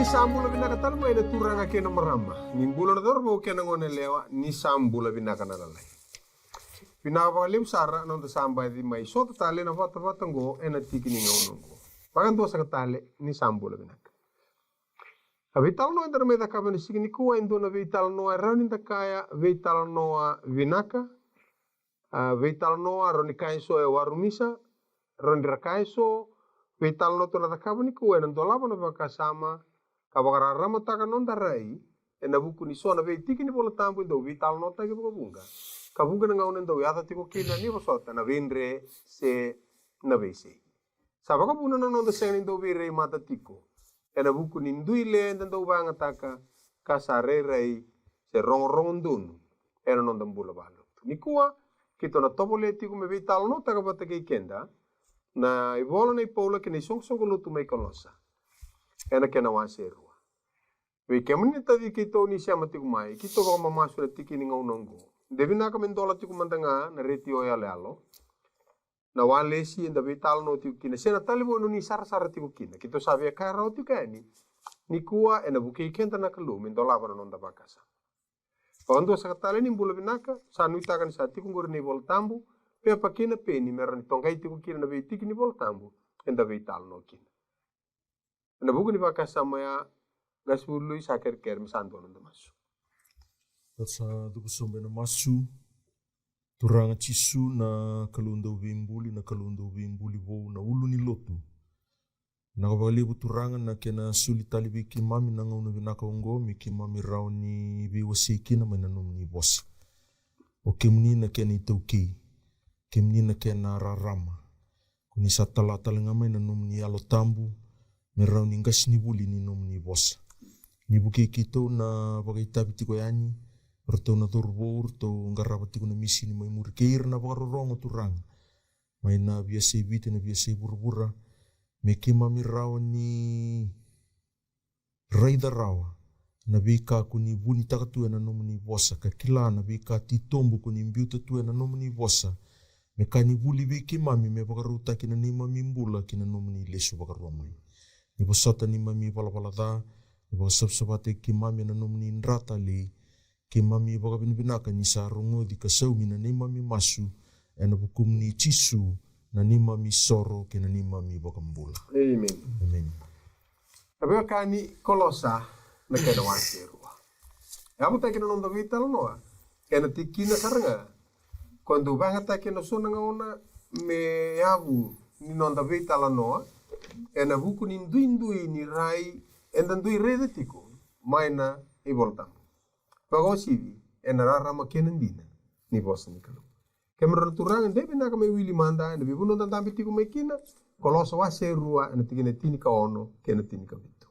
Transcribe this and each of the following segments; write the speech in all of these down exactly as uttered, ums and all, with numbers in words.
Ni sa bula vinaka tale mai na turaga kei na marama. Ni bula na cauravou kei na gone yalewa, ni sa bula vinaka na lalai. Vinaka vakalevu sara na noda sa baci mai sota tale na vatavata oqo ena tiki ni gauna oqo. Vakadua saka tale, ni sa bula vinaka. A veitalanoa eda na mai cakava ena siga nikua e dua na veitalanoa e rawa ni da kaya veitalanoa vinaka. A veitalanoa rawa ni kaya eso e warumisa, rawa ni ra kaya eso, veitalanoa tou na cakava nikua ena dolava na vakasama ka vakararamataka na noda rai ena vuku ni so na veitiki ni Vola Tabu e dau veitalanoataki vakavuqa, ka vuqa na gauna e dau yaco tiko kina ni vosota na veidre se na veisei. Sa vakavuna na noda sega ni dau veirairai mata tiko ena vuku ni dui le eda dau vayagataka ka sa rairai se rogorogo donu ena noda bula vakalotu. Nikua keitou na tovolea tiko me veitalanoataka vata kei keda na ivola nei Paula kei na isoqosoqo lotu mai Kolosa ena kena wase e rua. Vei kemuni na taci keitou ni sema tiko mai, keitou vakamamasu ena tiki ni gauna oqo. De vinaka me dola tiko mada ga na retio yaloyalo, na walesi eda veitalanoa tiko kina, se na talevoni o ni sarasara tiko kina. Keitou sa via kaya rawa tiko yani, nikua ena vukei keda na Kalou me dolava na noda vakasama. Vakadua saka tale, ni bula vinaka. Sa nuitaka ni sa tiko oqori na iVola Tabu, pepa kei na peni me rawa ni toqai tiko kina na veitiki ni Vola Tabu eda veitalanoa kina. Ena vuku ni vakasama ya, qase vuli, sa kerekere me sa dua na noda masu. Da sa cuva sobu ena masu. Turaga Jisu, na Kalou dau veibuli, na Kalou dau veibuli vou, na ulu ni lotu. Vinaka vakalevu Turaga na kena soli tale vei keimami na gauna vinaka oqo me keimami rawa ni veiwasei kina mai na nomuni vosa. O kemuni na kena itaukei, kemuni na kena rarama. Ko ni sa tala tale ga mai na nomuni Yalo Tabu me rawa ni qasenivuli ni nomuni vosa. Ni vukei keitou na vakaitavi tiko yani, ratou na cauravou ratou qarava tiko na misini mai muri, kei ira na vakarorogo Turaga, mai na veiyasai Viti, na veiyasai vuravura, me keimami rawa ni raica rawa na veika ko ni vunitaka tu ena nomuni vosa, ka kila na veika titobu ko ni biuta tu ena nomuni vosa, me ka ni vuli vei keimami me vakarautaki na neimami bula ki na nomuni lesu vakarua mai. Ni vosota neimami valavala ca, ni vakasavasavataki keimami ena nomuni dra talei, keimami vakavinavinaka ni sa rogoci ka saumi na neimami masu, ena vukumuni Jisu, na neimami soro kei na neimami vakabula. Emeni. Emeni. Na veiwekani, Kolosa na kena wase e rua. E yavutaki na noda veitalanoa ena tikina sara ga, ko dau vayagataki ena so na gauna me yavu ni noda veitalanoa ena vuku ni duidui ni rai eda dui raica tiko mai na iVola Tabu. Vakauasivi ena rarama kei na dina ni vosa ni Kalou. Kemudrau na turaga, de vinaka me wili mada ena veivanua da dabe tiko mai kina, Kolosa wase e rua ena tikina e tinikaono kei na tinikavitu.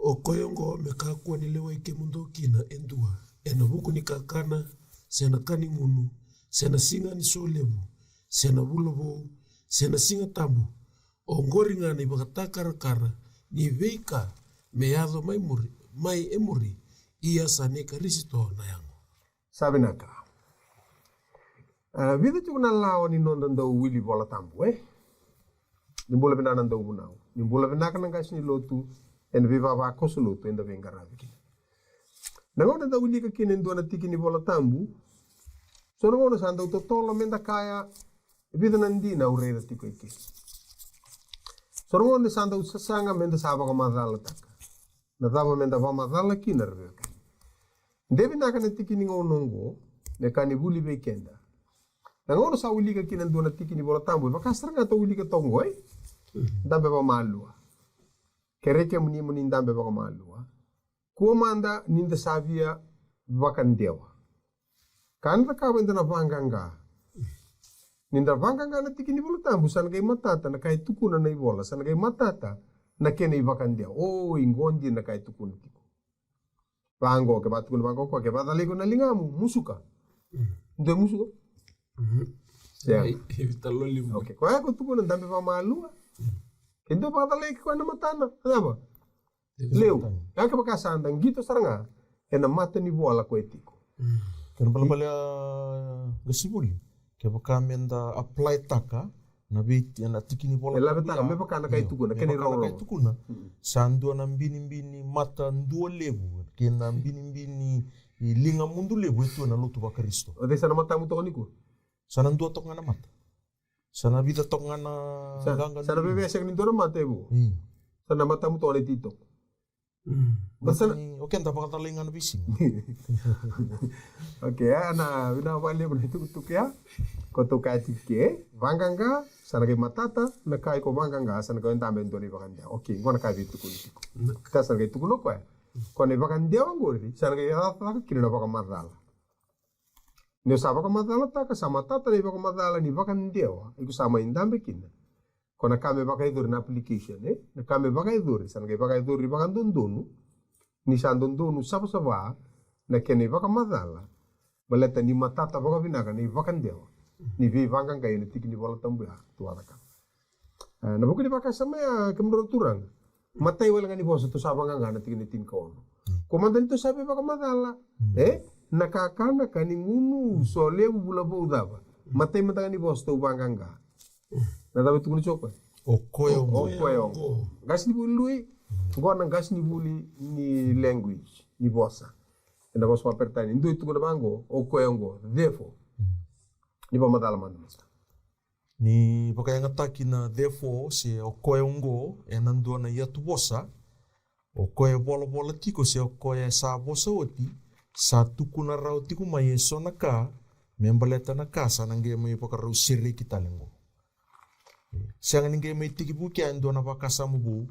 O koya oqo me kakua ni lewai kemudou kina e dua ena vuku ni kakana, se na ka ni gunu, se na siga ni solevu, se na vula vou, se na siga tabu. Oqori ga na ivakatakarakara ni veika me yaco mai muri, mai e muri, ia sa nei Karisito na yago. Sa vinaka. A, vica tiko na lawa ni noda dau wili Vola Tabu, e? Ni bula vinaka na dauvunau, ni bula vinaka na qase ni lotu, ena veivavakoso lotu eda veiqaravi kina. Na gauna da wilika kina e dua na tiki ni Vola Tabu, so na gauna sa dau totolo meda kaya, e vica na dina au raica tiko e ke. So na gauna sa dau sasaga meda sa vakamacalataka na cava meda vakamacala kina, ra veiwekani. De vinaka na tiki ni gauna oqo me ka ni vuli vei keda. Na gauna sa wilika kina e dua na tiki ni Vola Tabu, e vaka sara ga tou wilika toka oqo, e? Dabe vakamalua. Kerei kemuni mo ni dabe vakamalua. Kua mada ni da sa via vakadewa. Ka na cakava eda na vaqaqa. Ni da vaqaqa na tiki ni Vola Tabu, sa na qai matata na ka e tukuna na ivola, sa na qai matata na kena ivakadewa. O, i qo dina na ka e tukuna tiko. Vaqo, ke vakatukuna vaqo, ke vakacalai iko na ligamu, musuka. Dua e musuka? Sega. Okay, koya ko tukuna dabe vakamalua. Ke dua vakacalai iko na matana, cava? Levu. Ya kevaka sa da qito sara ga ena mata ni vola ko e tiko. Kena balebale, a, qasenivuli, kevaka meda apply taka Na vei, na tiki ni vola. E lavetaka me vaka na ka e tukuna, kena irogorogo. Sa dua na binibini mata dua levu kei na binibini liga mudu levu e tu ena lotu vaKarisito. O cei sa na matamu toka nikua? Sa na dua toka ga na mata. Sa na vica toka ga na qaqa. Sa na veveseka ni dua na mata e vo. Sa na matamu toka na iti toka. Baleta ni o keda vakacalai ga na veisiga. Okay, a na vinaka vakalevu na itukutuku ya. Ko tou kaya tiko ke vaqaqa sa na qai matata, na ka iko vaqaqa sa na qai dabe e dua na ivakadewa. Okay, qo na ka veitukuni tiko. Ka sa na qai tukuna o koya, ko na ivakadewa qori sa na qai cakacaka kina na vakamacala. Ni o sa vakamacalataka, sa matata na ivakamacala ni vakadewa iko sa mai dabe kina. Ko na ka me vakayacori na application, e? Na ka me vakayacori, sa na qai vakayacori vakadodonu. Ni sa dodonu savasava na kena ivakamacala. Baleta ni matata vakavinaka na ivakadewa ni veivaqaqai ena tiki ni Vola Tabu ya tou a cakava. A, na vuku ni vakasama ya, kemudrau turaga. Matai wale ga ni vosa tou sa vaqaqa na tikina e tinikaono. Ko mada ni tou sa veivakamacala. E? Na kakana, ka ni gunu, solevu, vula vou, cava. Matai mada ga ni vosa tou vaqaqa. Na cava e tukuna tiko o koya? O koya oqo. O koya oqo. Qasenivuli Lui. Oqo na qasenivuli ni language, ni vosa. Ena vosa vakaperitania, dua e tukuna vaqo, o koya oqo. Therefore. Ni vakamacala mada, master. Ni vakayagataki na therefore se o koya oqo ena dua na iyatuvosa, o koya e volavola tiko se o koya e sa vosa oti, sa tukuna rawa tiko mai eso na ka me baleta na ka sa na qai mai vakarau sereki tale oqo. Sega ni qai mai tekivu kea e dua na vakasama vou,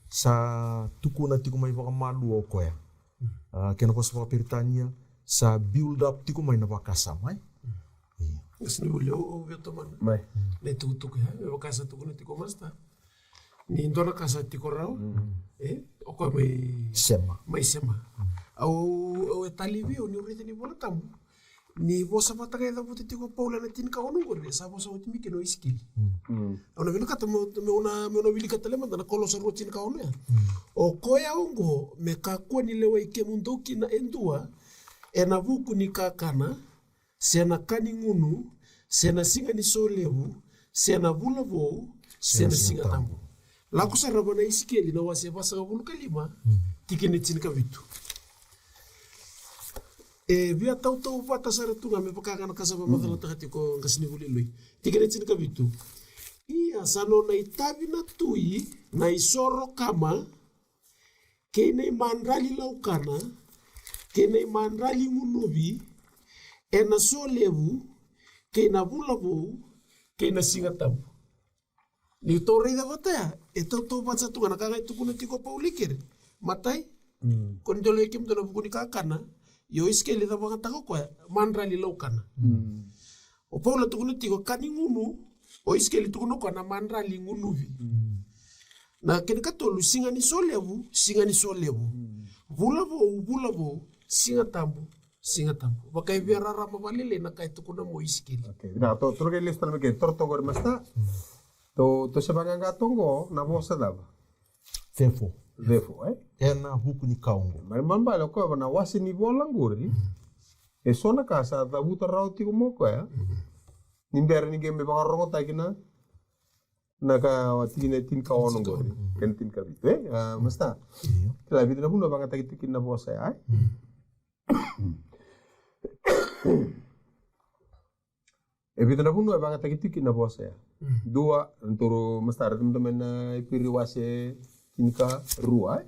sa tukuna tiko mai vakamalua o koya. A, kena vosa vakaperitania, sa build up tiko mai na vakasama, e? Io. Qasenivuli, au, au via tomana. Mai. Na itukutuku ya, me vaka sa tukuna tiko o master. Ni dua na ka sa tiko rawa, e? O koya mai sema. Mai sema. Au, au e talevi au niu raica ni Vola Tabu. Ni vosa vata ga e cavuta tiko o Paula ena tinikaono oqori, sa vosa oti mai kina o Isikeli. Au na vinakata meu, meu na, meu na wilika tale mada na Kolosa rua tinikaono ya. O koya oqo me kakua ni lewai kemudou kina e dua, ena vuku ni kakana, se na ka ni gunu, se na siga ni solevu, se na vula vou, se na siga tabu. Lako sara vua na Isikeli na wase vasagavulu ka lima, tikina e tinikavitu. E via tautauvata sara tu ga me vaka ga na ka sa vakamacalataka tiko o qasenivuli Lui. Tikina e tinikavitu. Ia sa nona itavi na tui, na isoro kama, kei na imadrali laukana, kei na imadrali gunuvi, ena solevu, kei na vula vou, kei na siga tabu. Ni tou raica vata ya, e tautauvata tu ga na ka ga e tukuna tiko o Paula i keri. Matai, ko ni dau lewai kemudou ena vuku ni kakana, ia o Isikeli e cavagataka o koya, madrali laukana. O Paula tukuna tiko ka ni gunu, o Isikeli tukuna o koya na madrali gunuvi. Na kena ikatolu, siga ni solevu, siga ni solevu. Vula vou, vula vou, siga tabu, siga tabu. Vaka e via rarama vakalailai na ka e tukuna mai o Isikeli. Okay, vinaka, tou, tou na qai lesu tale mai ke, tou toka qori, master. Tou, tou se vaqaqa toka qo na vosa cava? Therefore. Therefore, e? Ena vuku ni ka oqo. Mai, mai bale o koya na wase ni vola qori. E so na ka sa cavuta rawa tiko mai o koya. Ni bera ni qai mai vakarogotaki na, na ka, a, tikina e tinikaono qori. Kei na tinikavitu, e? A, master. Io. Kila e vica na vanua e vagataki tiko kina na vosa ya, e? E vica na vanua e vagataki tiko kina na vosa ya. Dua, tou, master, tou mai na Iperiu wase tinikarua, e?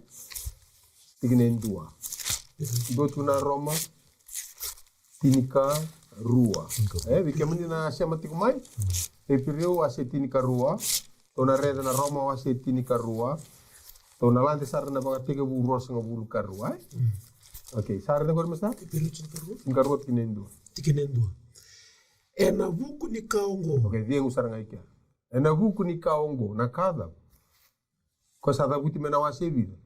Tikina e dua. Dua tu na Roma tinikarua. E, vei kemuni na sema tiko mai. Iperiu wase tinikarua. Tou na raica na Roma wase tinikarua. Tou na lade sara na Vakatekivu ruasagavulu ka rua, e? Okay, sa raica qori, master? Iperiu tinikarua. Tinikarua, tikina e dua. Tikina e dua. Ena vuku ni ka oqo. Okay, cegu sara ga i kea. Ena vuku ni ka oqo, na ka cava? Ko sa cavuti mai na wase e vica?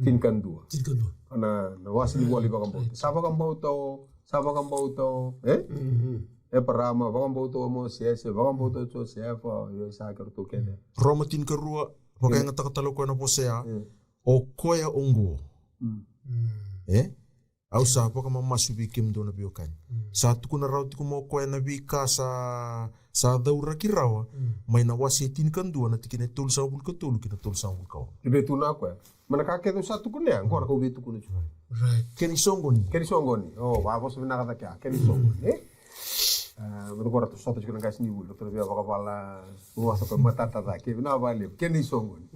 Tinikadua. Tinikadua. Na, na wase ni vola ni vakabauta. Sa vakabauta o, sa vakabauta o, e? Eparama, vakabauta o Mosese, vakabauta o Josefa, o Aisake, ratou kece. Roma tinikarua, vakayagataka tale o koya na vosa ya. O koya oqo. E? Au sa vakamamasu vei kemudou na veiwekani. Sa tukuna rawa tiko mai o koya na veika sa sa cauraki rawa mai na wase e tinikadua na tikina e tolusagavulu ka tolu ki na tolusagavulu ka ono. E vei tukuna o koya? Mai na ka kece au sa tukuna ya, qo na ka au vei tukuna tiko. Right. Kena isoqoni. Kena isoqoni. O, vavosa vinaka cake ya. Kena isoqoni, e? A, vata qo ratou sota tiko na qasenivuli, ratou na via vakavala, vasa koya matata cake, vinaka vakalevu. Kena isoqoni.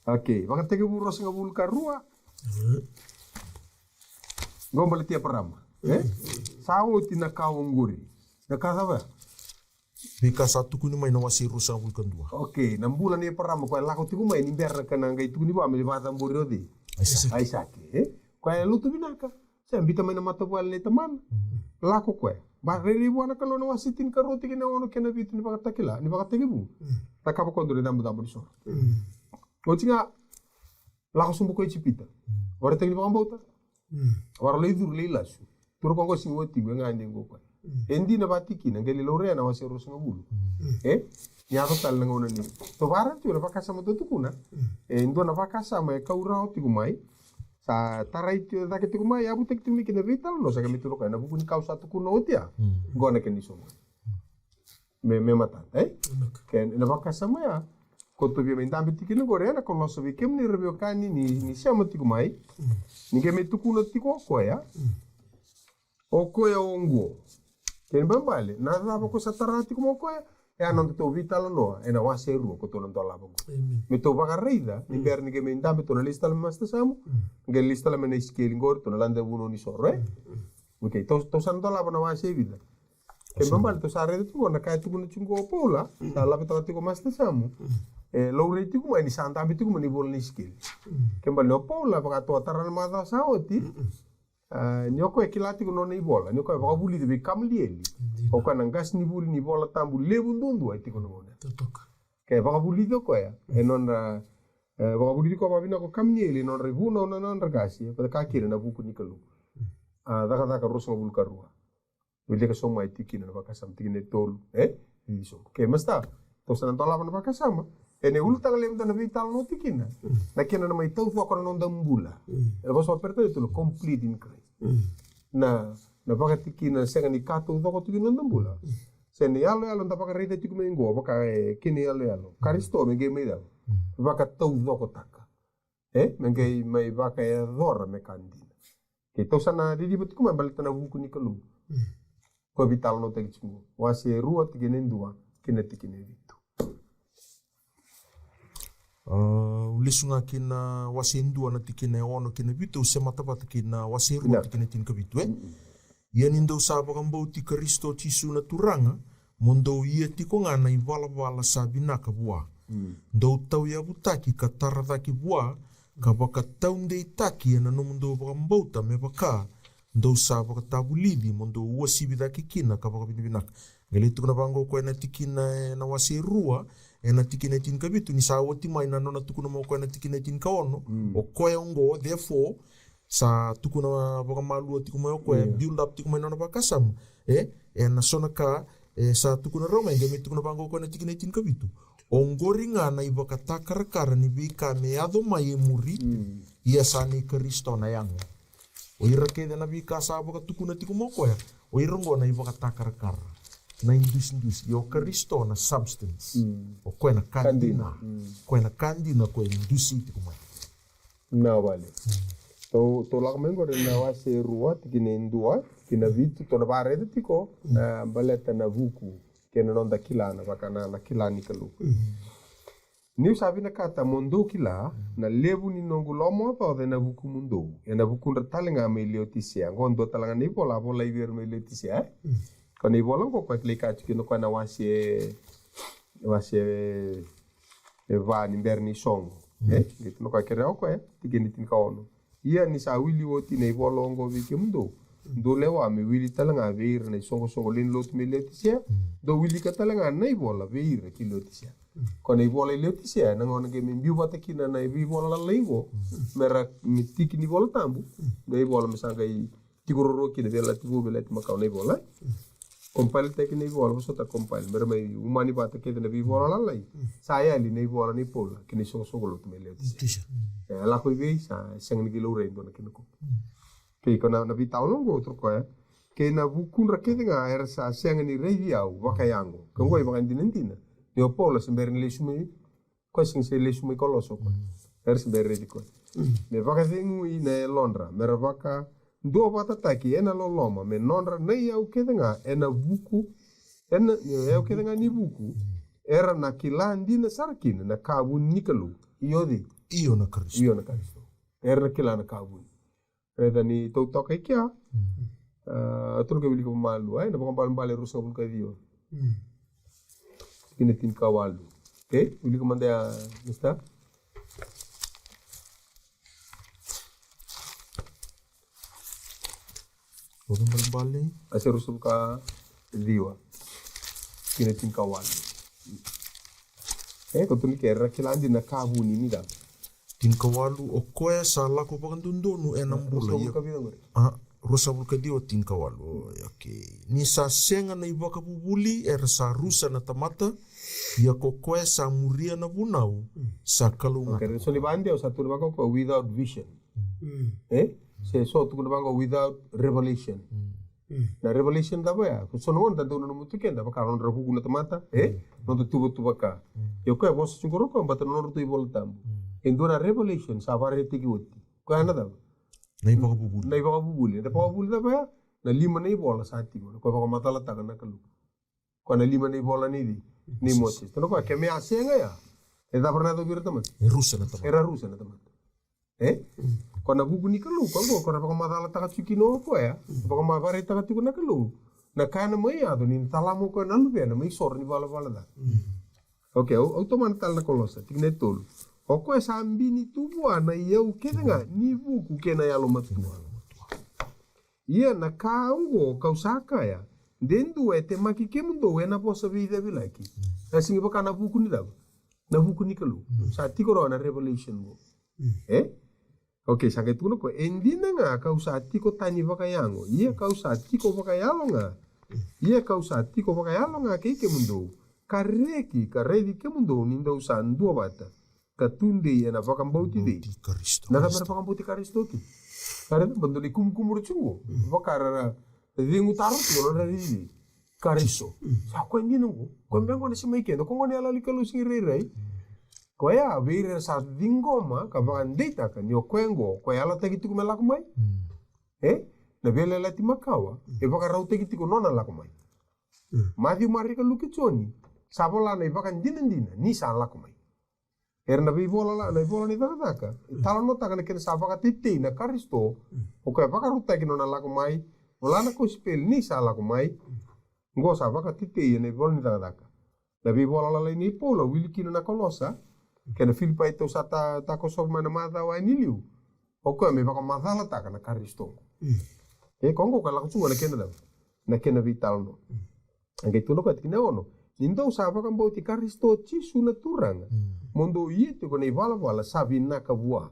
Okay, Vakatekivu ruasagavulu ka rua. Qo baleti Eparama. E? Sa oti na ka oqori. Na ka cava? Veika sa tukuni mai na wase ruasagavulu ka dua. Okay, na bula nei Eparama koya lako tiko mai ni bera na ka na qai tukuni vua me li vakacabori o cei? Aisake. Aisake, e? Koya e lotu vinaka. Sa biuta mai na matavuvale nei tamana. Lako koya. Ba rairai vua na Kalou na wase tinikarua tikina e ono kei na vitu ni Vakatakila, ni Vakatekivu. Na ka vaka o dou rai cabocabo ni soro. Oti ga, lako sobu ko Ijipita. Warai tagi ni vakabauta. Warai lai curu lai lasu. Tura ko qo sigi watiqu e gade qo koya. E dina vati kina qai lai laurai na wase ruasagavulu. E? Ni yaco tale na gauna ni. Tou vakaraica tiko na vakasama tou tukuna. E dua na vakasama e kau rawa tiko mai. Sa tarai tiko cake tiko mai, yavutaki tiko mai kina veitalanoa sa qai mai tukuna koya na vuku ni ka au sa tukuna oti ya. Qo na kena isoqoni. Me, me matata, e? Vinaka. Ke na vakasama ya, ko tou via mai dabe tiko kina qori, ena Kolosa vei kemuni ira veiwekani ni, ni sema tiko mai. Ni qai mai tukuna tiko o koya. O koya oqo. Kena ibalebale, na cava ko sa tara tiko mai o koya? E a noda tou veitalanoa, ena wase e rua ko tou na dolava qo. Amen. Me tou vakaraica, ni bera ni qai mai dabe tou na lesu tale mai Masitasamu, qai lesu tale mai na Isikeli qori, tou na lade vunau ni soro, e? Okay, tou, tou sa na dolava na wase e vica. Kena ibalebale tou sa raica tiko na ka e tukuna tiko o Paula, sa lavetaka tiko Masitasamu. E laurai tiko mai ni sa dabe tiko mai na ivola ni Isikeli. Kena ibalebale o Paula, vaka tou a tara na macawa sa oti. A, ni o koya e kila tiko na nona ivola, ni o koya e vakavulici vei Kamalieli. Dina. O koya na qasenivuli ni iVola Tabu levu duadua e tiko na gauna. Totoka. Ke vakavulici o koya, e nodra, e, vakavulici koya vakavinaka o Kamalieli, e nodra ivunau na nodra qase, e vaka kina na vuku ni Kalou. A, Cakacaka ruasagavulu ka rua. Wilika sobu mai tiko kina na vakasama tikina e tolu, e? Cici sobu. Ke masta, tou sa na dolava na vakasama. Ena ulutaga levu da na veitalanoa tiko kina. Na kena na mai taucoko na noda bula. Ena vosa vakaperitania tou na complete in Christ. Na, na vakatikina sega ni ka taucoko tiko na noda bula. Se na iyaloyalo da vakaraica tiko mai qo, vaka e kena iyaloyalo. Karisito me qai mai cava? Vakataucokotaka. E, me qai mai vakayacora me ka dina. Keitou sa na ciciva tiko mai baleta na vuku ni Kalou. Ko veitalanoataki tiko qo. Wase e rua tikina e dua kei na tikina e vitu. A, au lesu ga ki na wase e dua na tikina e ono kei na vitu, au semata vata kei na wase e rua tikina e tinikavitu, e? Ia ni dou sa vakabauti Karisito Jisu na Turaga, mo dou ia tiko ga na ivalavala sa vinaka vua. Dou tauyavutaki ka tara cake vua, ka vakataudeitaki ena nomudou vakabauta me vaka, dou sa vakatavulici mo dou uasivi cake kina ka vakavinavinaka. Qai lai tukuna vaqo o koya na tikina ena wase e rua, ena tikina e tinikavitu, ni sa oti mai na nona tukuna mai o koya na tikina e tinikaono, o koya oqo, therefore, sa tukuna vakamalua tiko mai o koya, build up tiko mai na nona vakasama. E, ena so na ka, e, sa tukuna rawa mai, qai mai tukuna vaqo o koya na tikina e tinikavitu. Oqori ga na ivakatakarakara ni veika me yaco mai e muri, ia sa nei Karisito na yago. O ira kece na veika sa vakatukuna tiko mai o koya, o ira oqo na ivakatakarakara. Na idusidusi, ia o Karisito na substance. O koya na ka dina. O koya na ka dina ko e dusi tiko mai. Na vale. Tou, tou lako mai qori na wase e rua, tikina e dua ki na vitu, tou na vakaraica tiko na baleta na vuku kei na noda kila na vaka na, na kila ni Kalou. Niu sa vinakata mo dou kila na levu ni noqu lomaocaoca ena vukumudou, ena vukudra tale ga mai Leotisea. Qo dua tale ga na ivola a volai vei ira mai Leotisea, e? Ko na ivola qo koya kilai ka tiko kina koya na wase, wase e va ni bera ni soqo. E? Qai tukuna koya, kerea o koya, tikina e tinikaono. Ia ni sa wili oti na ivola oqo vei kemudou, dou lewa me wili tale ga vei ira na isoqosoqo lewe ni lotu mai Leotisea. Dou wilika tale ga na ivola vei ira ki Leotisea. Ko na ivola i Leotisea, na gauna qai mai biu vata kina na veivola lalai qo, mera me tiki ni iVola Tabu, na ivola me sa qai tiko ruarua kina, Veiyalayalati Vou, Veiyalayalati Makawa, na ivola. Compile taki na ivola, vosota compile, mera mai umani vata kece na veivola lalai. Sa yali na ivola nei Paula kei na isoqosoqo lotu mai Leotisea. E lako i vei, sa sega ni qai laurai e dua na kena kopi. Kei ko na, na veitalanoa oqo toro koya. Kei na vukudra kece ga era sa sega ni raici au vakayago. Ka oqo e vakadinadina ni o Paula se bera ni lesu mai. Koya sega se lesu mai Kolosa o koya. Era se bera raici koya. Me vakacegui na yalodra, me ra vakaduavatataki ena loloma, me nodra na iyau kece ga ena vuku, ena iyau kece ga ni vuku, era na kila dina sara kina na ka vuni ni Kalou. Io cei? Io na Karisito. Io na Karisito. Era na kila na ka vuni. Raica ni tou toka i kea. A, tou na qai wilika vakamalua, e, na Vakabalebale ruasagavulu ka ciwa. Tikina tinikawalu. Okay, wilika mada ya, Mister. Vakabalebale. A se ruasagavulu ka ciwa. Tikina tinikawalu. E, ko tu ni kera kila dina na ka vuni ni cava. Tinikawalu, o koya sa lako vakadodonu ena bula. Ruasagavulu ka ciwa qori. A, ruasagavulu ka ciwa tinikawalu. O, okay. Ni sa sega na ivakavuvuli era sa rusa na tamata, ia ko koya sa muria na vunau, sa kalougata. Okay, so ni vakadewa sa tukuna vaka o koya without vision. E? Se so tukuna vaka without revelation. Na revelation cava ya? Ko so na gauna da dau nanuma tu keda vaka nodra vuku na tamata, e? Nodra tuvatuva ka. Ia o koya vosa tiko qori o koya, baleta na nodratou iVola Tabu. E dua na revelation sa vakaraitaki oti. Koya na cava? Na ivakavuvuli. Na ivakavuvuli. Na ivakavuvuli cava ya? Na lima na ivola sa tiko. Koya vakamacalataka na Kalou. Koya na lima na ivola nei cei? Nei Mosese. Tona koya, ke me a sega ya, e cava ra na yacovi ira tamata? E rusa na tamata. E rusa na tamata. E? Koya na vuku ni Kalou, koya qo, koya ra vakamacalataka tiko kina o koya, vakamavaraitaka tiko na Kalou. Na ka ena mai yaco ni na talama o koya na luvena mai soro ni valavala ca. Okay, au, au tomana tale na Kolosa, tikina e tolu. O koya sa bini tu vua na iyau kece ga ni vuku kei na yalomatua. Ia na ka oqo kau sa kaya, de dua e temaki kemudou ena vosa veicavilaki. Na sega ni vaka na vuku ni cava? Na vuku ni Kalou. Sa tiko rawa na revelation oqo. E? Okay, sa qai tukuna o koya, e dina ga kau sa tiko tani vakayago, ia kau sa tiko vakayalo ga. Ia kau sa tiko vakayalo ga kei kemudou, ka reki, ka raici kemudou ni dou sa duavata, ka tudei ena vakabauti cei? Vakabauti Karisito. Na cava era vakabauti Karisito kina? Ka raica, baleta ni kumukumucuru tiko qo. Vaka ra cegu taro tiko nodra raici Karisito. Sa koya dina qo. Koya beka qo na sema i keda. Koya qo na yalayala ni Kalou sega ni rairai. Koya vei ira sa ciqoma ka vakadeitaka ni o koya qo, koya yalataki tiko me lako mai. E? Na Veiyalayalati Makawa e vakarautaki tiko nona lako mai. Maciu, Marika, Luke, Joni, sa vola na ivakadinadina ni sa lako mai. Era na veivola la, na ivola ni Cakacaka, e talanoataka na kena sa vakatetei na Karisito, o koya vakarautaki nona lako mai, vola na kosipeli ni sa lako mai. Qo sa vakatetei ena ivola ni Cakacaka. Na veivola lalai nei Paula, wili kina na Kolosa, kei na Filipai tou sa ta, takosova mai na macawa ni liu. O koya me vakamacalataka na Karisito. E, koya qo ka lako tu ga na kena cava? Na kena veitalanoa. A qai tukuna o koya tikina e ono. Ni dou sa vakabauti Karisito Jisu na Turaga, mo dou ia tiko na ivalavala sa vinaka vua.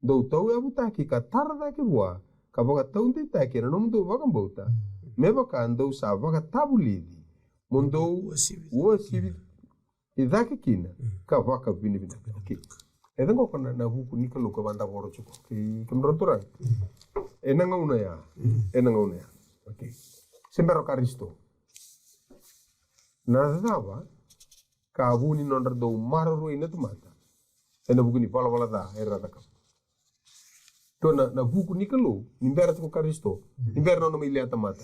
Dou tauyavutaki ka tara cake vua, ka vakataudeitaki ena nomudou vakabauta, me vaka dou sa vakatavulici, mo dou uasivi i cake kina ka vakavinavinaka. Okay. E caqo ko na, na vuku ni Kalou ka vakadavora tiko. Okay. Kemudrau na turaga. Ena gauna ya. Ena gauna ya. Okay. Se bera o Karisito. Na cava ka vu ni nodra dau maroroi na tamata ena vuku ni valavala ca era cakava? Dua na, na vuku ni Kalou, ni bera tiko Karisito, ni bera nona mai lia tamata.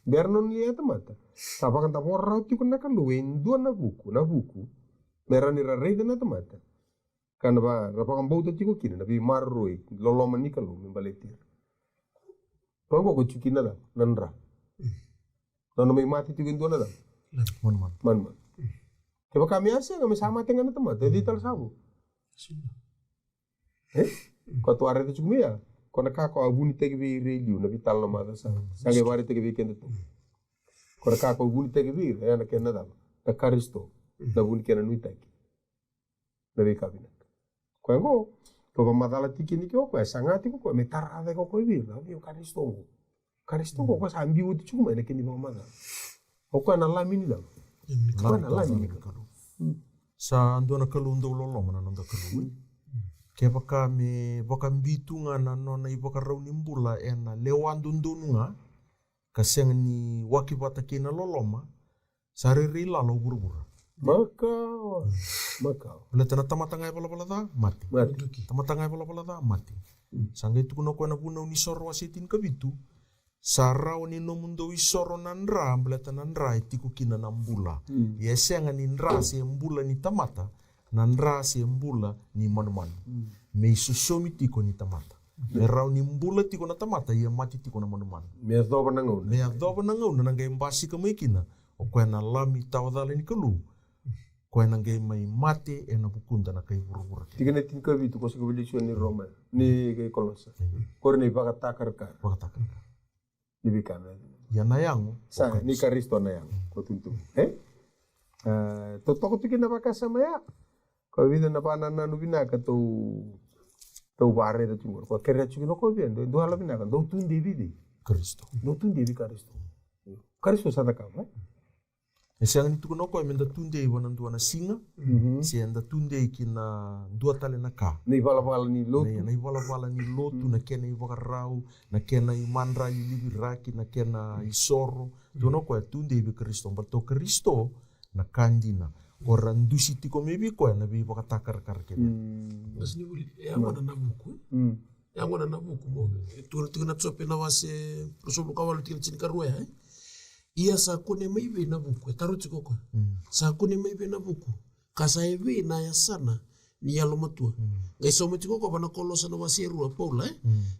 Bera nona lia tamata. Sa vakadavora rawa tiko na Kalou e dua na vuku, na vuku me rawa ni ra raica na tamata. Ka na va, ra vakabauta tiko kina na veimaroroi, loloma ni Kalou me baleti ira. Koya qo ko tiko kina na cava? Na dra. Nona mai mate tiko e dua na cava? Manumanu. Manumanu. Kevaka me a sega, me sa mate ga na tamata, e cei tale sa vo? E? Ko a tou a raica tiko mai ya. Ko na ka ko a vunitaki vei ira e liu na veitalanoa macawa sa, sa qai vakaraitaki vei keda tu. Ko na ka ko a vunitaki vei ira, ya na kena cava? Na Karisito. Na vu ni kena nuitaki na veika vinaka. Koya qo, ko vakamacala tiko kina o koya, saga tiko o koya me tara cake o koya vei ira, vei o Karisito qo. Karisito qo, o koya sa biu oti tiko mai na kena ivakamacala. O koya na Lami ni cava? O koya na Lami ni Kalou. Sa dua na Kalou dau loloma na noda Kalou. Kevaka me vakabitu ga na nona ivakarau ni bula ena lewa dodonu ga, ka sega ni waki vata kei na loloma, sa rairai lala o vuravura. Makawa. Makawa. Baleta na tamata ga e valavala ca, mate. Mate. Tamata ga e valavala ca, mate. Sa qai tukuna o koya na Vunau ni Soro wase tinikavitu, sa rawa ni nomudou isoro na dra, baleta na dra e tiko kina na bula. Ia e sega ni dra se bula ni tamata, na dra se bula ni manumanu. Me isosomi tiko ni tamata. Me rawa ni bula tiko na tamata, ia mate tiko na manumanu. Me yacova na gauna. Me yacova na gauna na qai basika mai kina o koya na Lami tawa cala ni Kalou, koya na qai mai mate ena vukuda na kai vuravura kece. Tikina tinikavitu ko sa ka vili sua ni Roma, ni kai Kolosa. Ko ira na ivakatakarakara. Vakatakarakara. Ni veika me. Ia na yago. Sa, ni Karisito na yago. Ko tutu. E? A, tou toka tu kina vakasama ya. Ko vica na vanananu vinaka tou, tou varaica tu qori. Ko kerea tu kina ko via, dou, dou yalo vinaka, dou tudei vei cei? Karisito. Dou tudei vei Karisito. Karisito sa cakava, e? E sega ni tukuna o koya me da tudei vua na dua na siga, se da tudei ki na dua tale na ka. Na ivalavala ni lotu. Na, na ivalavala ni lotu, na kena ivakarau, na kena imadrali liviraki, na kena isoro. Tukuna o koya tudei vei Karisito, baleta o Karisito na ka dina. Ko ra dusi tiko mai vei koya na veivakatakarakara kece. Kasi ni vuli, e a gona na vuku. E a gona na vuku mo. E tukuna tiko na Jope na wase ruasagavulu ka walu tikina tinikarua ya, e? Ia sa kune mai vei na vuku, e taro tiko o koya. Sa kune mai vei na vuku, ka sa evei na yasana ni yalomatua. Qai sauma tiko o koya va na Kolosa na wase e rua, Paula, e?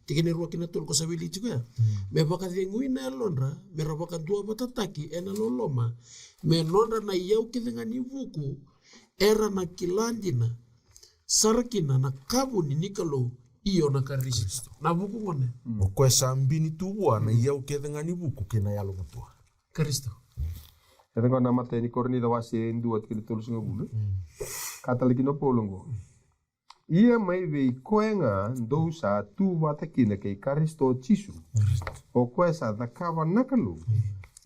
Tikina e rua kina tolu ko sa wili tiko ya. Me vakacegui na yalodra, me ra vakaduavatataki ena loloma, me nodra na iyau kece ga ni vuku, era na kila dina sara kina na ka vuni ni Kalou, io na Karisito. Na vuku gone. O koya sa bini tu vua na iyau kece ga ni vuku kei na yalomatua. Karisito. E tiko na matai ni Korinica wase e dua tikina tolusagavulu. Ka tale kina o Paula oqo. Ia mai vei koya ga dou sa tu vata kina kei Karisito Jisu. O koya sa cakava na Kalou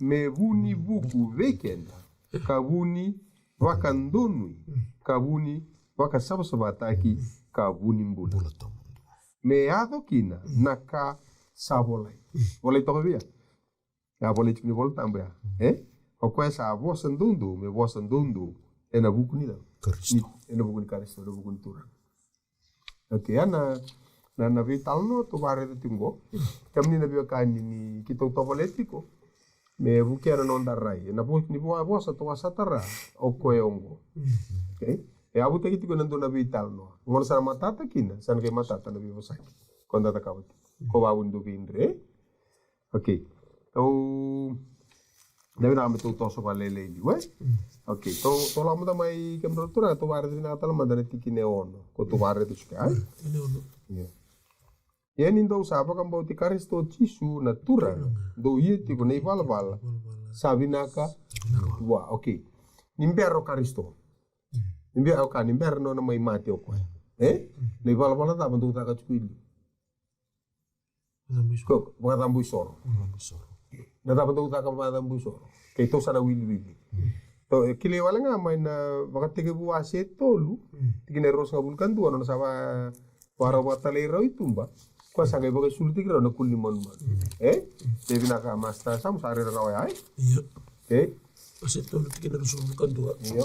me vu ni vuku vei keda, ka vu ni vakadonui, ka vu ni vakasavasavataki, ka vu ni bula. Me yaco kina na ka sa volai. Volai toka vei ya. Ya volai tiko ni Vola Tabu ya. E? O koya sa vosa doudou, me vosa doudou. Ena vuku ni cava? Karisito. Ni, ena vuku ni Karisito, ena vuku ni Turaga. Okay, ya na, na, na veitalanoa tou vakaraica tiko qo. Kemuni na veiwekani ni keitou tovolea tiko me vukea na noda rai. Ena vuku ni vo-, vosa tou a sa tara, o koya oqo. Okay? E a vutaki tiko ena dua na veitalanoa. Gona sa na matata kina, sa na qai matata na veivosaki. Ko da cakava tiko. Ko vavuni dou veidre. Okay. Tou, da vinaka me tou toso vakalailai liu, e? Okay. Tou, tou lako mada mai kemudrau turaga, tou vakaraica vinaka tale mada na tikina e ono. Ko tou vakaraica tiko, e? Ia ni dou sa vakabauti Karisito Jisu na Turaga, dou ia tiko na ivalavala sa vinaka vua. Okay. Ni bera o Karisito. Ni bera o ka, ni bera nona mai mate o koya. E? Na ivalavala cava dou caka tiko i liu? Ko, vakacabo isoro. Na cava dou caka vakacabo isoro? Keitou sa na wiliwili. Tou, e, kilai wale ga mai na Vakatekivu wase tolu, tikina e ruasagavulu ka dua, nona sa va, vakarau vakatalai rau i tuba. Koya sa qai vakaisulutaki rau na kuli ni manumanu. E? E vinaka masta, sa mo sa raica ga oya, e? Io. E? Wase tolu tikina e ruasagavulu ka dua. Io.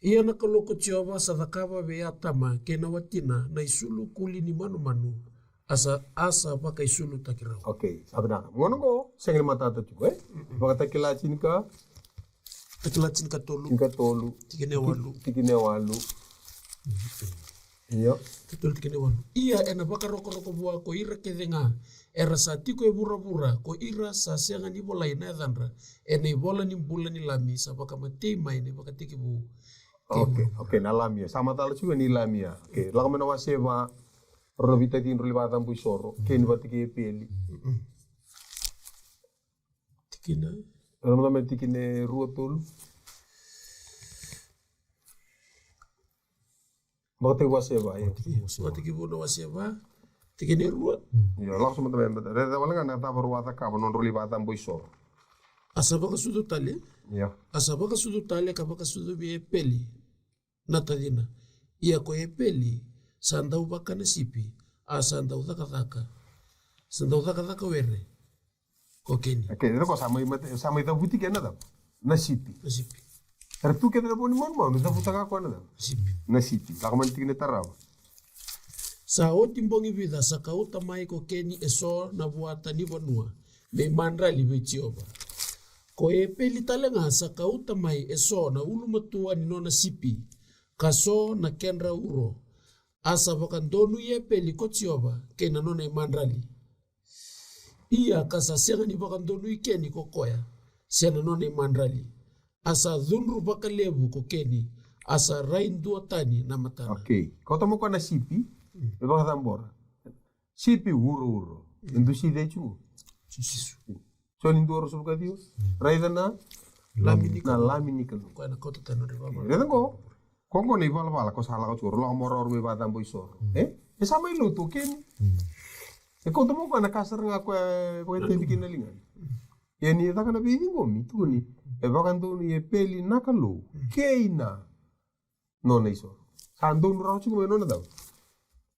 Ia na Kalou ko Jiova sa cakava vei Atama kei na watina na isulu kuli ni manumanu, a sa, a sa vakaisulutaki rau. Okay, sa vinaka. Gona qo, sega ni matata tiko, e? Vakatakila tinika. Takila tinikatolu. Tinikatolu. Tikina e walu. Tikina e walu. Io. Katolu tikina e walu. Ia ena vakarokoroko vua ko ira kece ga era sa tiko e vuravura, ko ira sa sega ni volai na yacadra ena ivola ni bula ni Lami sa vakamatei mai na ivakatekivu. Okay, okay, na Lami ya. Sa macala tiko ni Lami ya. Okay, lako mai na wase va, rau na veitacini rau lai vakacabo isoro. Kei ni vata kei Epeli. Tikina. Rau na mai tikina e rua, tolu. Vakatekivu wase va, io. Vakatekivu na wase va. Tikina e rua. Io, lako sa mada mai, mada. Raica wale ga na cava rau a cakava, nodrau lai vakacabo isoro. A sa vakasucu tale. Io. A sa vakasucu tale ka vakasucu vei Epeli na tacina. Ia ko Epeli sa dau vaka na sipi, a sa dau cakacaka, sa dau cakacaka were ko Keni. Okay, era ko sa mai mate, sa mai cavuti kena cava? Na sipi. Na sipi. Era tu kece na vo ni manumanu, cavuta ga koya na cava? Sipi. Na sipi. Lako mai na tikina e tarava. Sa oti bogi vica sa kauta mai ko Keni eso na vuata ni vanua me imadrali vei Jiova. Ko Epeli tale ga sa kauta mai eso na ulumatua ni nona sipi, ka so na kedra uro. A sa vakadonui Epeli ko Jiova kei na nona imadrali. Ia ka sa sega ni vakadonui Keni ko koya se na nona imadrali. A sa cudru vakalevu ko Keni, a sa rai dua tani na matana. Okay. Kauta mai koya na sipi, me vakacabora. Sipi urouro. E dusi cei tiko? Jisu. Joni dua ruasagavulu ka ciwa. Raica na lami ni Kalou. Na lami ni Kalou. Koya na kauta tani na nodra ivalavala. Raica qo. Ko qo na ivalavala ko sa lako tiko. Lako mai o rau me vakacabo isoro. E? E sa mai lotu o Keni. E kauta mai koya na ka sara ga koya e vakaitavi kina na ligana. Ia ni caka na veiciqomi, tukuni. E vakadonui Epeli na Kalou. Kei na nona isoro. Sa donu rawa tiko mai nona cava?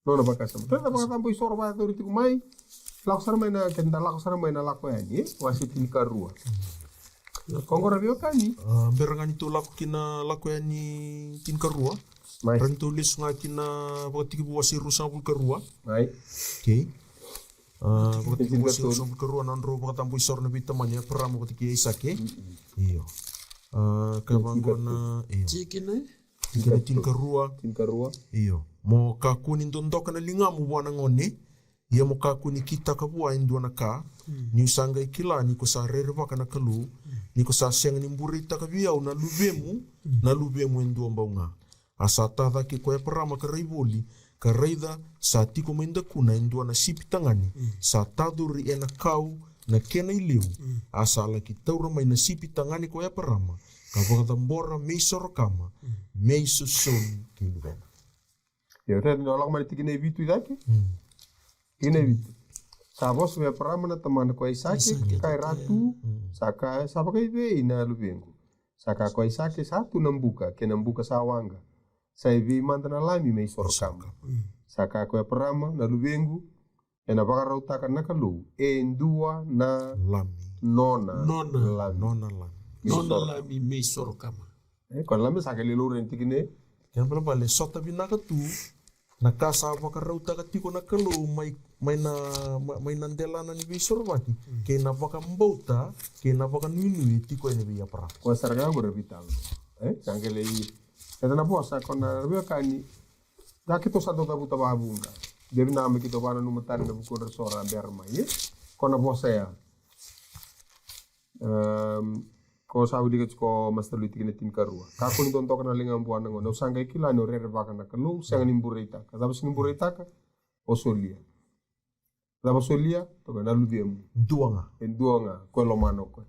Nona vakasama. Tou na vakacabo isoro vakayacori tiko mai. Lako sara mai na, keda lako sara mai na Lako Yani, e? Wase tinikarua. Ko qo ra veiwekani. A, bera ga ni tou lako ki na Lako Yani tinikarua. Mai. Ra ni tou lesu ga ki na Vakatekivu wase ruasagavulu ka rua. Mai. Okay. A, Vakatekivu wase ruasagavulu ka rua, na nodrau vakacabo isoro na veitamani, Eparama vata kei Aisake. Io. A, ka vaqo na, io. Tikina e? Tikina tinikarua. Tinikarua. Io. Mo kakua ni dodoka na ligamu vua na gone, ia mo kakua ni kitaka vua e dua na ka, niu sa qai kila ni ko sa rerevaka na Kalou, ni ko sa sega ni bureitaka vei au na luvemu, na luvemu e dua bau ga. A sa ta cake ko Eparama ka rai voli, ka raica sa tiko mai dakuna e dua na sipi tagane, sa tacori ena kau na kena ileu, a sa laki taura mai na sipi tagane ko Eparama, ka vakacabora me isoro kama, me isosomi kei luvena. Io, raica ni o lako mai na tikina e vitu i cake. Tikina e vitu. Sa vosa vei Eparama na tamana ko Aisake, ka kaya, Ratu, sa kaya, sa vakaivei na luvequ? Sa kaya ko Aisake, sa tu na buka, kei na buka sa waqa. Sa evei mada na lami me isoro kama? Sa kaya ko Eparama, na luvequ, ena vakarautaka na Kalou e dua na lami. Nona lami. Nona lami. Nona lami me isoro kama. E, ko na lami sa kele loure ni tikina e. Kena balebale, sota vinaka tu na ka sa vakarautaka tiko na Kalou mai, mai na, mai, mai na delana ni veisorovaki, kei na vakabauta, kei na vakanuinui e tiko ena vei Eparama. Ko sara ga qori veitalanoa. E, sa qele i, eda na vosa, ko na veiwekani, da keitou sa dau cavuta vakavuqa. De vinaka me keitou vakananuma tale na vukudra so ra bera mai, e? Ko na vosa ya. Em, ko sa wilika tiko Master Lui tikina tinikarua. Kakua ni dodoka na ligamu vua na gone. Au sa qai kila ni o rerevaka na Kalou, sega ni bureitaka. Cava sega ni bureitaka? O solia. Cava solia? Toka na luvemu. Dua ga. E dua ga, ko e lomana o koya.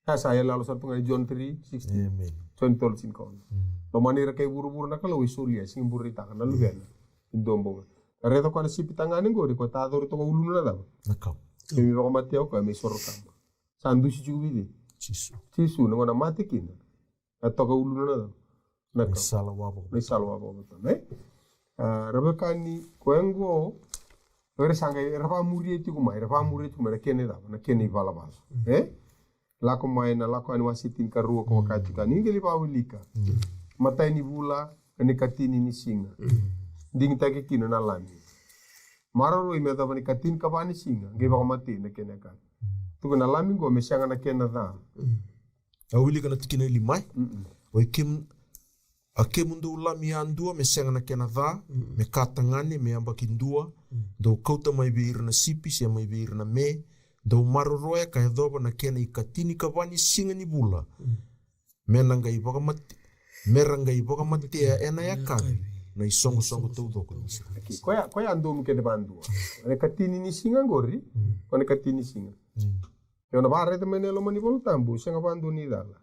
Sa sa yaloyalo sara tu ga ni John three sixteen. Amen. John tolu tinikaono. Lomani ira kai vuravura na Kalou e solia, sega ni bureitaka na luvena. E dua bau ga. Raica koya na sipi tagane qori, ko tacori toka uluna na cava? Na kau. Kemi vakamatea o koya me isoro kama. Sa dusi tiko vei cei? Jisu. Jisu, na gauna mate kina. Na toka uluna na cava? Na kau. Na isala wavakavato. Na isala wavakavato, ne? A, ra veiwekani, koya qo, era sa qai, era vakamuria tiko mai, era vakamuria tiko mai na kena icava, na kena ivalavala. E? Lako mai na Lako Yani wase tinikarua ko vaka tiko ni qai lai vakawilika. Matai ni vula, ena ikatini ni siga. Digitaki kina na lami. Maroroi me yacova na ikatinikava ni siga, qai vakamatei na kena yakavi. Tukuna na lami qo me sega na kena ca. Au wilika na tikina e lima. O i kemu, a kemudou lami yadua me sega na kena ca, me ka tagane, me yabaki dua, dou kauta mai vei ira na sipi, se mai vei ira na me, dou maroroya ka yacova na kena ikatinikava ni siga ni vula. Me na qai vakamate, me ra qai vakamatea ena yakavi na isoqosoqo taucoko ni Isireli. Koya, koya donu kece vadua. Na ikatini ni siga qori, ko na ikatini ni siga. Io, na vakaraica mai na loma ni Vola Tabu, sega vadua ni cala.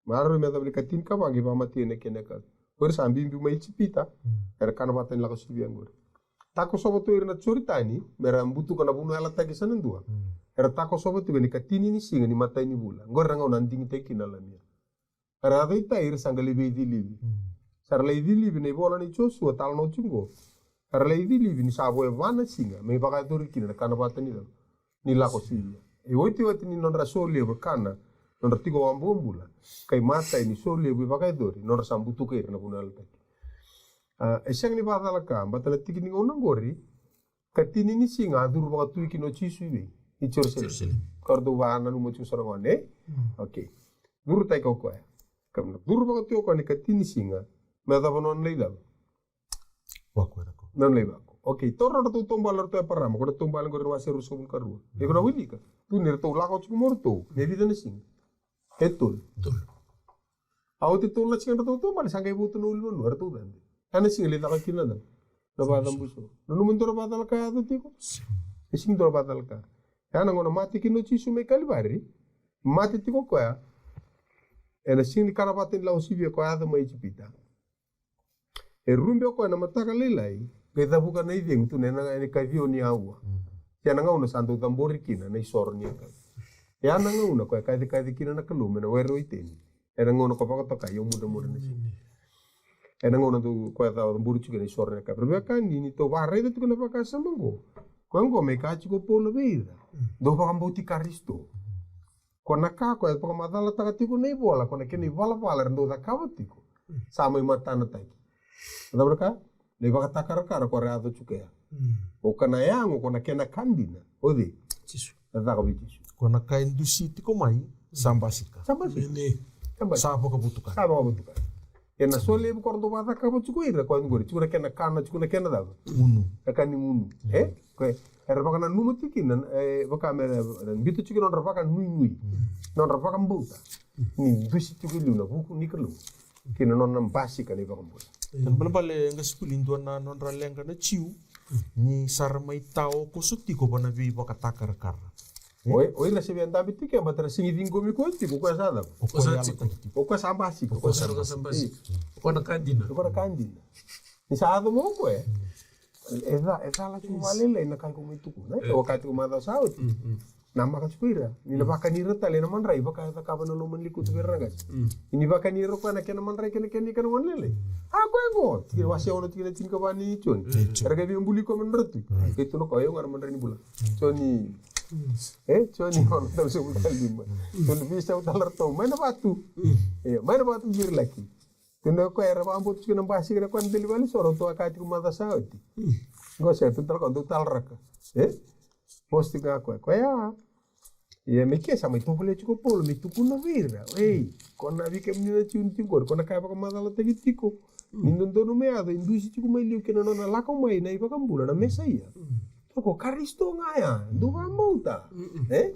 Maroroi me yacova na ikatinikava qai vakamatea na kena yakavi. Ko ira sa biubiu mai Ijipita, era kana vata ni lako sivia qori. Takosova tu ira na Joritani, me ra butuka na vanua yalataki sa na dua. Era takosova tu ena ikatini ni siga ni matai ni vula. Qori na gauna a digitaki kina na lami. Era yaco i tai, ira sa qai lai veicilivi. Sa ra lai cilivi na ivola nei Josua, talanoa tiko qo. Sa ra lai cilivi ni sa vo e va na siga me vakayacori kina na kana vata ni cau ni lako sivia. E otioti ni nodra solevu e kana, nodra tiko vakabobula, kai matai ni solevu e vakayacori, nodra sa butuka ira na vanua yalataki. A, e sega ni vakacalaka, baleta na tiki ni gauna qori, katini ni siga a curu vakatui kina o Jisu i vei? I Jerusalemi. Jerusalemi. Ka ratou vakananuma tiko sara gona, e? Mm. Okay. Curutaki o koya. Ka na curu vakatui o koya ni katini ni siga, me yacova nona lai cava? Vako e rako. Nona lai vako. Okay, taura na ratou taubale, ratou Eparama, ko na taubale qori na wase ruasagavulu ka rua. Mm. Iko na wilika. Tu ni ratou lako tiko mo ratou. Me vica na siga? E tolu. Tolu. A oti e tolu na siga na ratou taubale, sa qai votu na ulunivanua, ratou cabe. A na siga lai caka kina na cava? Na vakacabusoro. Nanuma ni dua na vakacalaka e yaco tiko? E sega ni dua na vakacalaka. E a na gauna mate kina o Jisu mai Kalivari. Mate tiko o koya. E na siga ni kana vata ni lako sivia ko a yaco mai Ijipita. E rube o koya na mataka lailai, qai cavuka na icegu tu na ena, ena ikaciwa ni aua. Mm. Ia na gauna sa dau cabori kina na isoro ni yakavi. Ia na gauna koya kacikaci kina na Kalou mai na were o Iteni. Ena gauna ko vakatokai, au mudramudrana tiko. Ena gauna dau koya ca cabori tiko na isoro ni yakavi. Ra veiwekani, ni tou vakaraica tiko na vakasama oqo. Koya oqo me kaya tiko o Paula vei ira. Dou vakabauti Karisito. Ko na ka ko e vakamacalataka tiko na ivola, ko na kena ivalavala era dau cakava tiko. Sa mai matanataki. Na cava na ka? Na ivakatakarakara ko ra yaco tiko ya. O ka na yago, ko na kena ka dina. O cei? Jisu. Na caka vei Jisu. Ko na ka e dusi tiko mai, sa basika. Sa basika. Sa basika. Sa vakavotukana. Sa vakavotukana. E na solevu ko ra dau vakacakava tiko ira, ko e qori, tiko na kena kana, tiko na kena cava? Gunu. Na ka ni gunu. E? Ko e, era vakananuma tiko kina, e, vaka me, e, bito tiko nodra vakanuinui. Nodra vakabauta. Ni dusi tiko i liu na vuku ni Kalou. Kina nona basika na ivakabula. Kena balebale, e qasenivuli, dua na nodra leqa na Jiu. Ni sa ra mai taokoso tiko va na veivakatakarakara. O, o ira se via dabe tiko, baleta ra sega ni ciqomi koya tiko, o koya sa cava? O koya sa tiko. O koya sa basika. O koya sa basika. O koya na ka dina. O koya na ka dina. Ni sa yaco mai o koya. E ca, e cala tiko vakalailai na ka iko mai tukuna, e? E. Au kaya tiko macawa sa oti. Mm, mm. Namaka tiko ira. Ni na vakani ira tale na madrai, vaka e cakava na loma ni lekutu vei ira na qase. Mm. Ni vakani ira o koya na kena madrai, kena, kena, kena gone lailai. A koya qo, tiki na wase ono, tiki na tinikava ni Joni. Mm. Era qai via buli koya mai na nodra tui. Right. Qai tukuna o koya, o yau ga na madrai ni bula. Joni. E, Joni ono, tolusagavulu ka lima. Joni, veisau tale ratou mai na vatu. E, mai na vatu qiri laki. Tukuna o koya era vakabauta tiko na basika, na koya na dela ni valenisoro, tou a kaya tiko macawa sa oti. Qo se tukuna tale o koya, dou talaraka. E? Vosa tiko ga o koya, koya. Ia me ke sa mai tovolea tiko o Paula me tukuna vei ira. Ei, ko na vei kemuni na Jiu ni tiko qori, ko na ka e vakamacalataki tiko. Ni dodonu me yaco, e dusi tiko mai liu kina nona lako mai na iVakabula, na Mesaia. Tiko o Karisito ga ya, dou vakabauta. E?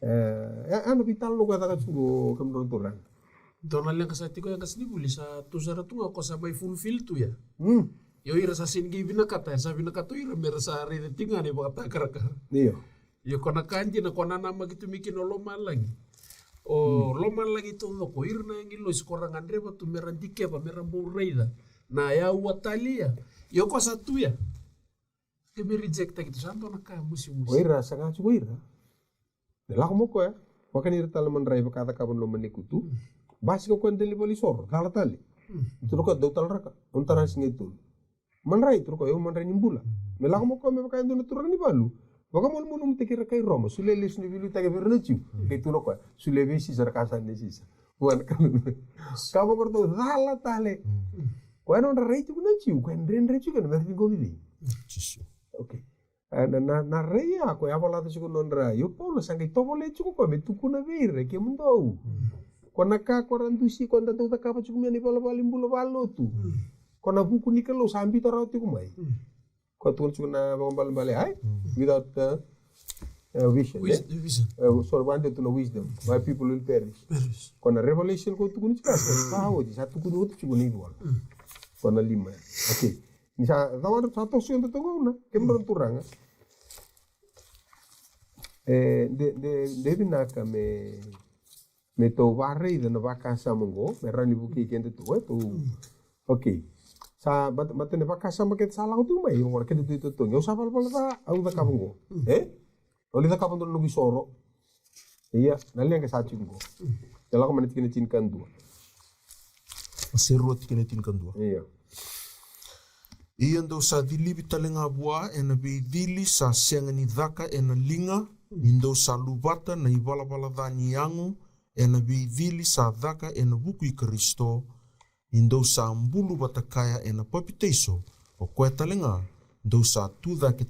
E, e, e na veitalanoa ko e caka tiko o kemudrau na turaga. Dua na leqa sa tiko ya, qasenivuli, sa tu sara tu ga ko sa mai fulfill tu ya. Mm. Io, ira sa sega ni qai vinakata, era sa vinakata o ira me ra sa raica tiko ga na ivakatakarakara. Io. Io, ko na ka dina ko na namaki tu mai kina o lomalagi. O lomalagi taucoko, ira na agilosi ko ra gadreva tu me ra dikeva, me ra bau raica na yaua tale ya. Io, ko sa tu ya. Ke me reject taki tu, sa dua na ka musimusi. O ira, saga tiko o ira. Me lako mai o koya, vakani ira tale na madrai vaka e cakava na loma ni lekutu. Basika o koya na dela ni valenisoro, cala tale. Tukuna o koya, dou talaraka, au na tara na siga e tolu. Madrai, tukuna o koya, o yau madrai ni bula. Me lako mai o koya me vaka e dua na turaga ni valu. Vakamalumalumutaki ira kai Roma, solia lesu na veiliutaki vei ira na Jiu. Qai tukuna o koya, solia vei Sisa na ka sa nei Sisa. Vua na Kalou. Ka vaka ratou cala tale. Koya nodra rai tiko na Jiu, koya dredre tiko kina me ra ciqomi cei? Jisu. Okay. A, na, na, na rai ya, koya a valaca tiko nodra, io Paula sa qai tovolea tiko koya me tukuna vei ira, kemudou. Ko na ka ko ra dusi, ko da dau cakava tiko mai na ivalavala ni bula vakalotu. Ko na vuku ni Kalou sa biuta rawa tiko mai. Ko tukuna tiko na vakaibalebale, ai? Without, uh, uh, vision, eh? Wis-, vision. Uh, sorry, vakadewa tu na wisdom. My people will perish. Perish. Ko na revelation ko tukuna tiko, sa oti, sa tukuni oti tiko na ivola. Ko na lima. Okay. Ni sa, sa toso tiko na gauna, kemudrau na turaga. E, de, de, de vinaka me me tou vakaraica na vakasama oqo, me rawa ni vukei kedatou, e, tou. Okay. Sa, baleta, baleta na vakasama kece sa lako tu mai, oqo na kedatou itotogi. Au sa valavala ca, au cakava oqo. E? Au lai cakava dua na noqu isoro. Ia, na leqa sa tiko oqo. Ia lako mai na tikina tinikadua. Wase rua tikina e tinikadua. Io. Ia dou sa cilivi tale ga vua ena veicili sa sega ni caka ena liga, ni dou sa luvata na ivalavala ca ni yago ena veicili sa caka ena vuku i Karisito, ni dou sa bulu vata kaya ena papitaiso, o koya tale ga dou sa tu cake,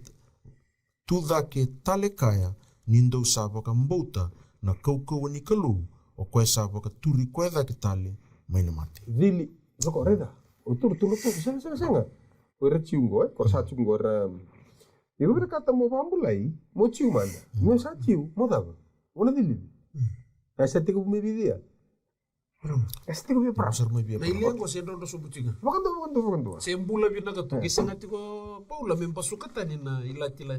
tu cake tale kaya, ni dou sa vakabauta na kaukauwa ni Kalou, o koya sa vakaturi koya cake tale mai na mate. Cili, roko, raica. O turu, turu, turu, sega, sega, sega. O ira Jiu qo, e? Ko ra sa Jiu qo, era, iko vinakata mo vakabulai, mo Jiu mada. Mo sa Jiu, mo cava? Mo na cilivi. E sa tekivu mai vei cei? E sa tekivu vei Abraham. Sara mai vei Na Abraham. Ileqa qo se drodro sobu tiko ga. Vakadua, vakadua, vakadua. Se bula vinaka tu. E. Ke sega tiko Paula me basuka tani na ilati la,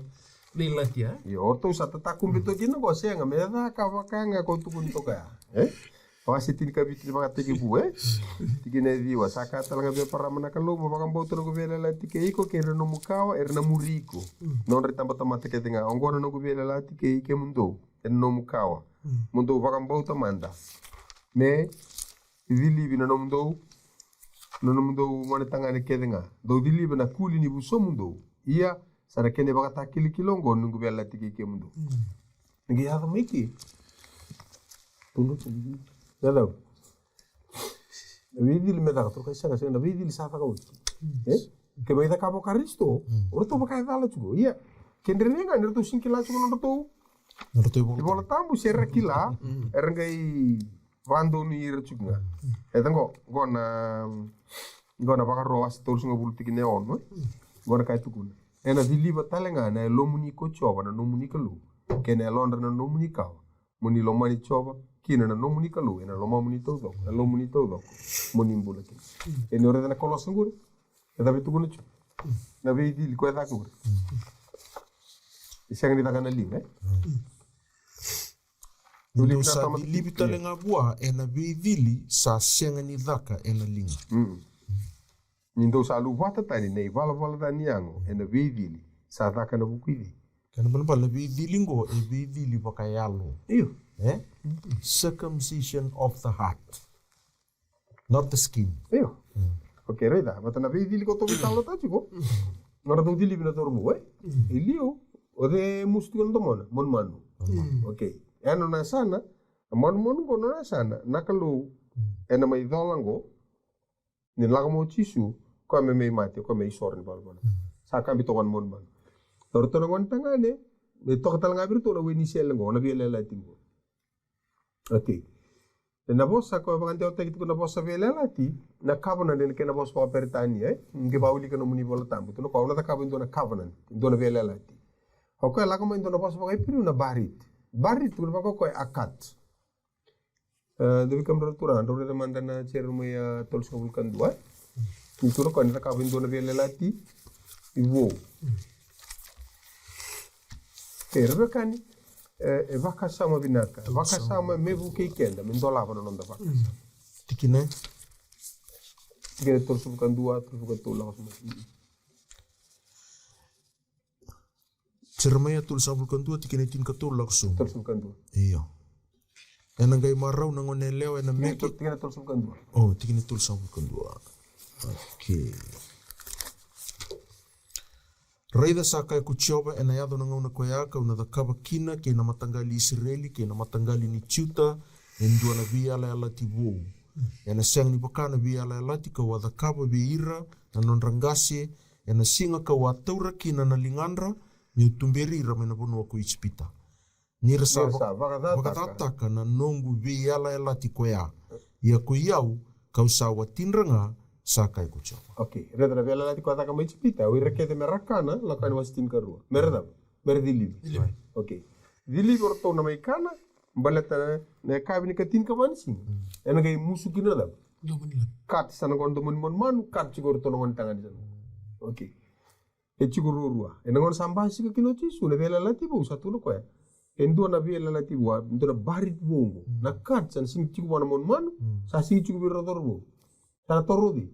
na ilati, a? Io, o ratou sa tatakube toka kina qo, sega, me caka vaka ga ko tukuni toka ya. E? Wase tinikavitu ni Vakatekivu, e? Tikina e ciwa, sa kaya tale ga vei Eparama na Kalou, mo vakabauta noqu veiyalayalati kei iko, kei ira na nomu kawa, era na muri iko. Mm. Nodra itabatamata kece ga, oqo na noqu veiyalayalati kei kemudou, ena nomu kawa. Mm. Mo dou vakabauta mada. Me cilivi na nomudou, na nomudou gone tagane kece ga. Dou ciliva na kuli ni vusomudou. Ia, sa na kena ivakatakilakila oqo noqu veiyalayalati kei kemudou. Mm. Ni qai yaco mai ke. Tolu, tolu. Yaco. Na veicili me caka, toro kai sega, sega, na veicili sa caka oti. Mm. E? Ke mai cakava o Karisito, mm, o ratou vaka e cala tiko. Ia, ke dredre ga ni ratou sega ni kila tiko na nodratou, na nodratou iVola Tabu, se ra kila, mm, era qai vakadonui ira tiko ga. Mm. E ta qo, qo na, qo na Vakarua wase tolusagavulu tikina e ono, e? Mm. Qo na ka e tukuna. Ena ciliva tale ga na yalomuni ko Jiova na nomuni Kalou, kei na yalodra na nomuni kawa, mo ni lomani Jiova kina na nomuni Kalou ena lomamuni taucoko, na lomamuni taucoko, mo ni bula kina. E ni o raica na Kolosa qori, e cava e tukuna tiko? Na veicili ko e caka qori. E sega ni caka na liga, e? Ni dou sa cilivi tale ga vua ena veicili sa sega ni caka ena liga. Mm. Ni dou sa luvata tani na ivalavala ca ni yago ena veicili sa caka ena vuku i cei? Kena balebale na veicili qo e veicili vakayalo. Io. E? Circumcision of the heart. Not the skin. Io. Mm. Okay, raica. Vata na veicili ko tou veitalanoataka tiko. Nodra tou cilivi na cauravou, e? Mm. E liu, o cei e musu tiko na domona? Manumanu. Manumanu. Mm. Okay. E nona yasana, na manumanu qo nona yasana, na Kalou, mm, ena mai cola qo, ni lako mai o Jisu, koya me mai mate, koya me isoro ni valavala. Mm. Sa kabi toka na manumanu. O ratou na gone tagane, me toka tale ga vei ratou na we ni sele qo, na veiyalayalati qo. Okay. Ena vosa, koya vakadewataki tiko na vosa veiyalayalati, na covenant ena kena vosa vakaperitania, e? Qai vakawilika nomuni iVola Tabu. Tukuna o koya, au na cakava e dua na covenant, e dua na veiyalayalati. O koya lako mai e dua na vosa vakaIperiu na barit. Barit, tukuna vaka o koya, a cut. E, dou vei kemudrau na turaga, drau raica mada na Jeremaia tolusagavulu ka dua, e? Ni tukuna o koya ni cakava e dua na veiyalayalati vou. E, ra veiwekani, e, e vakasama vinaka, e vakasama me vukei keda, me dolava na noda vakasama. Tikina? Tikina tolusagavulu ka dua, tolusagavulu ka tolu, lako sobu. Jeremaia tolusagavulu ka dua, tikina e tinikatolu lako sobu. Tolusagavulu ka dua. Io. Ena qai marau na gone yalewa ena meke. Tikina tolusagavulu ka dua. O, tikina tolusagavulu ka dua. Okay. Raica, sa kaya ko Jiova, ena yaco na gauna koya kau na cakava kina kei na mataqali Isireli kei na mataqali ni Juta e dua na veiyalayalati vou. Ena sega ni vaka na veiyalayalati kau a cakava vei ira na nodra qase ena siga kau a taura kina na ligadra, me'u tuberi ira mai na vanua ko Ijipita. Ni ra sa vakacataka na noqu veiyalayalati koya. Ia ko i au, kau sa watidra ga, sa kaya ko Jiova. Okay, raica na veiyalayalati koya a caka mai Ijipita, o ira kece me ra kana, Lako Yani wase tinikarua. Me ra cava? Me ra cilivi. Cilivi. Okay. Cilivi o ratou na mai kana, baleta na, na yakavi ni ka tinikava ni siga. Mm. Ena qai musu kina na cava? Domo ni lami. Cut, sa na qo na domo ni manumanu, cut tiko o ratou na gone tagane sa na. Okay. E tiko ruarua. Ena gauna sa basika kina o Jisu, na veiyalayalati vou sa tukuna o koya. E dua na veiyalayalati vou, e dua na barit vou qo. Mm. Na cut, sa na sega ni tiko vua na manumanu, mm, sa sega ni tiko vei ira na cauravou. Sa na taura o cei?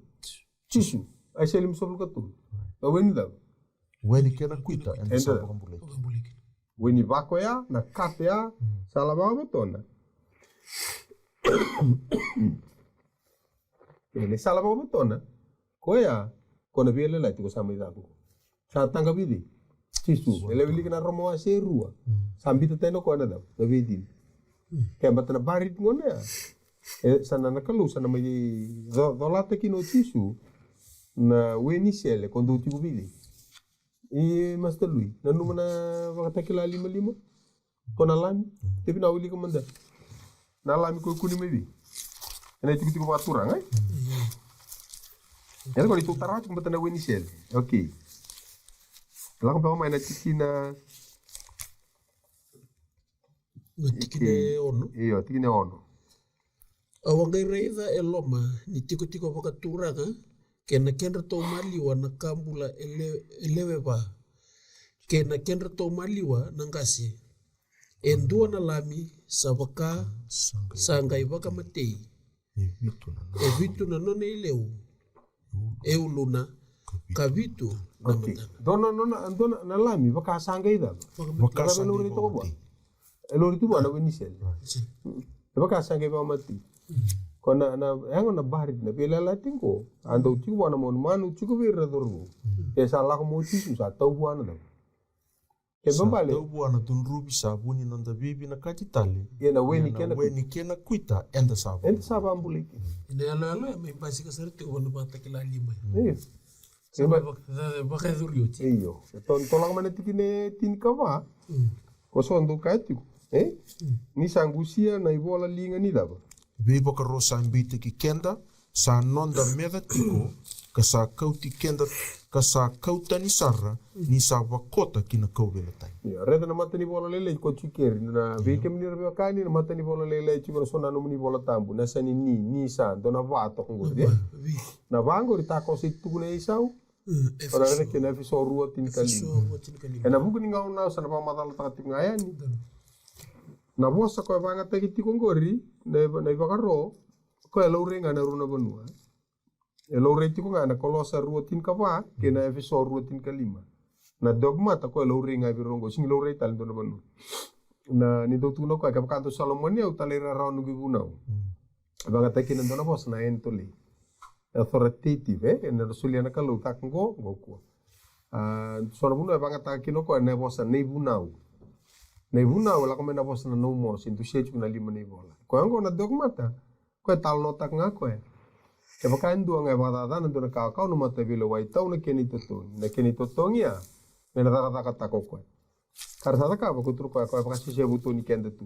Jisu. Aisea limasagavulu ka tolu. Na we ni cava? We ni kena kuita, eda sa vakabulai. Vakabulai kina. We ni vako ya, na cut ya, mm, sa lavaka votona. E, na sala vakamatona, koya, ko na veiyalayalati ko sa mai caka qo. Sa taqa vei cei? Jisu. E lewe lika na Roma wase e rua. Sa bita tani o koya na cava? Na veicili. Ke bata na barit gona ya. E, sa na, na Kalou, sa na mai co-, colata kina o Jisu na we ni sele, ko dou tiko vei cei? I Master Lui, nanuma na Vakatakila limalima. Ko na Lami. Tevi na wilika mada. Na Lami ko kuni mai vei. Ena itikotiko vakaturaga, e? Era ko ni tou tara tiko bata na we ni sele. Okay. Lako beka mai na tikina. Na tikina e ono. Io, tikina e ono. Au a qai raica e loma ni tikotiko vakaturaga, kei na kedratou maliwa na ka bula e le-, e lewe va, kei na kedratou maliwa na qase. E dua na Lami sa vaka sa qai vakamatei. E vitu na, e vitu na nona ileu e uluna, ka vitu na, okay, matana. Dua na, dua na, dua na Lami vaka sa qai cava? Vaka sa qai vakamatei. E lori tu vua na we ni sele. E vaka sa qai vakamatei. Ko na, na, yaga na barit, na veiyalayalati qo. A dau tiko vua na manumanu, tiko vei ira na cauravou. E sa lako mai o Jisu, sa tau vua na cava? Ke sa bale. Tau vua na cudruvi, sa vu ni noda veivinakati tale. Ia na we ni, ia na kena, we ni kena kuita, eda sa, eda sa vakabulai kina. Ena yaloyalo e mai basika sara tiko vua na Vakatakila lima. Io. Sa mai vaka-, vaka-, vakayacori oti. Io. Tou, tou lako mai na tikina e tinikava. Ko so dou kaya tiko, e? Ni sa qusia na ivola liga ni cava? Veivakaro sa beitaki keda, sa noda meca tiko, ka sa kauti keda, ka sa kau tani sara, ni sa vakota ki na kauveilatai. Io, raica na matanivola lailai ko tiko keri, na, io, vei kemuni na veiwekani, na matanivola lailai tiko na so na nomuni vola tabu, na yasa ni ni, ni sa, dua na va toka qori, e? Na va, vi. Na va qori takoso e tukuna e Isau, Mm, o na raica kina Efeso rua tinikalima. Efeso rua tinikalima. Ena vuku ni gauna au sa na vakamacalataka tiko ga yani. Na vosa koya vakayagataki tiko qori, na iva-, na ivakaro, koya e laurai ga na rua na vanua. E laurai tiko ga na Kolosa rua tinikava, kei na Efeso rua tinikalima. Na dogmata koya e laurai ga vei rau qo, sega ni laurai tale dua na vanua. Na ni dau tukuna koya, kevaka dou sa lomani au, talairawarawa noqu ivunau. Mm. Vakayagataki kina dua na vosa na entolei. Authoritative, e? Ena solia na Kalou, caka qo, qo kua. A, so na vanua e vakayagataka kina o koya na vosa na ivunau. Na ivunau e lako mai na vosa na nomos, e dusia tiko na lima na ivola. Koya qo na dogmata, koya e talanoataka ga koya. Kevaka e dua ga e vakacacana dua na kawakawa, na mataveilewai, tau na kena itotogi. Na kena itotogi ya, me na cakacakataka o koya. Ka ra sa cakava, ko tukuna koya, koya e vakasesevu tu ni keda tu.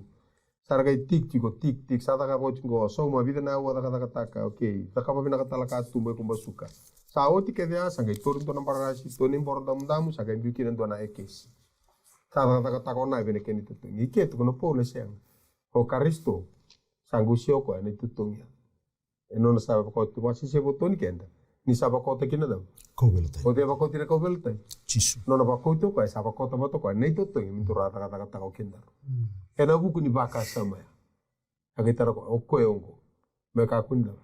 Sa ra qai tik tiko, tik, tik, sa cakava oti qo, sauma, vica na aua cakacakataka, okay. Cakava vinaka tale ka tubu e kubasuka. Sa oti kece ya, sa qai tauri dua na barasi, tauri na iboro damudamu, sa qai biu kina dua na ekesi. Sa cakacakataka o na vei na kena itotogi. I ke tukuna o Paula e sega. O Karisito, sa qusia o koya na itotogi ya. E nona sa vakoti, vakasesevu tu ni keda. Ni sa vakota kina cava? Kauveilatai. O cei e vakoti na kauveilatai? Jisu. Nona vakoti o koya, sa vakota vata o koya na itotogi, me dou ra cakacakataka o kedaru. Mm. Ena vuku ni vakasama ya. A qai tara o koya, o koya oqo. Me kakua ni cava?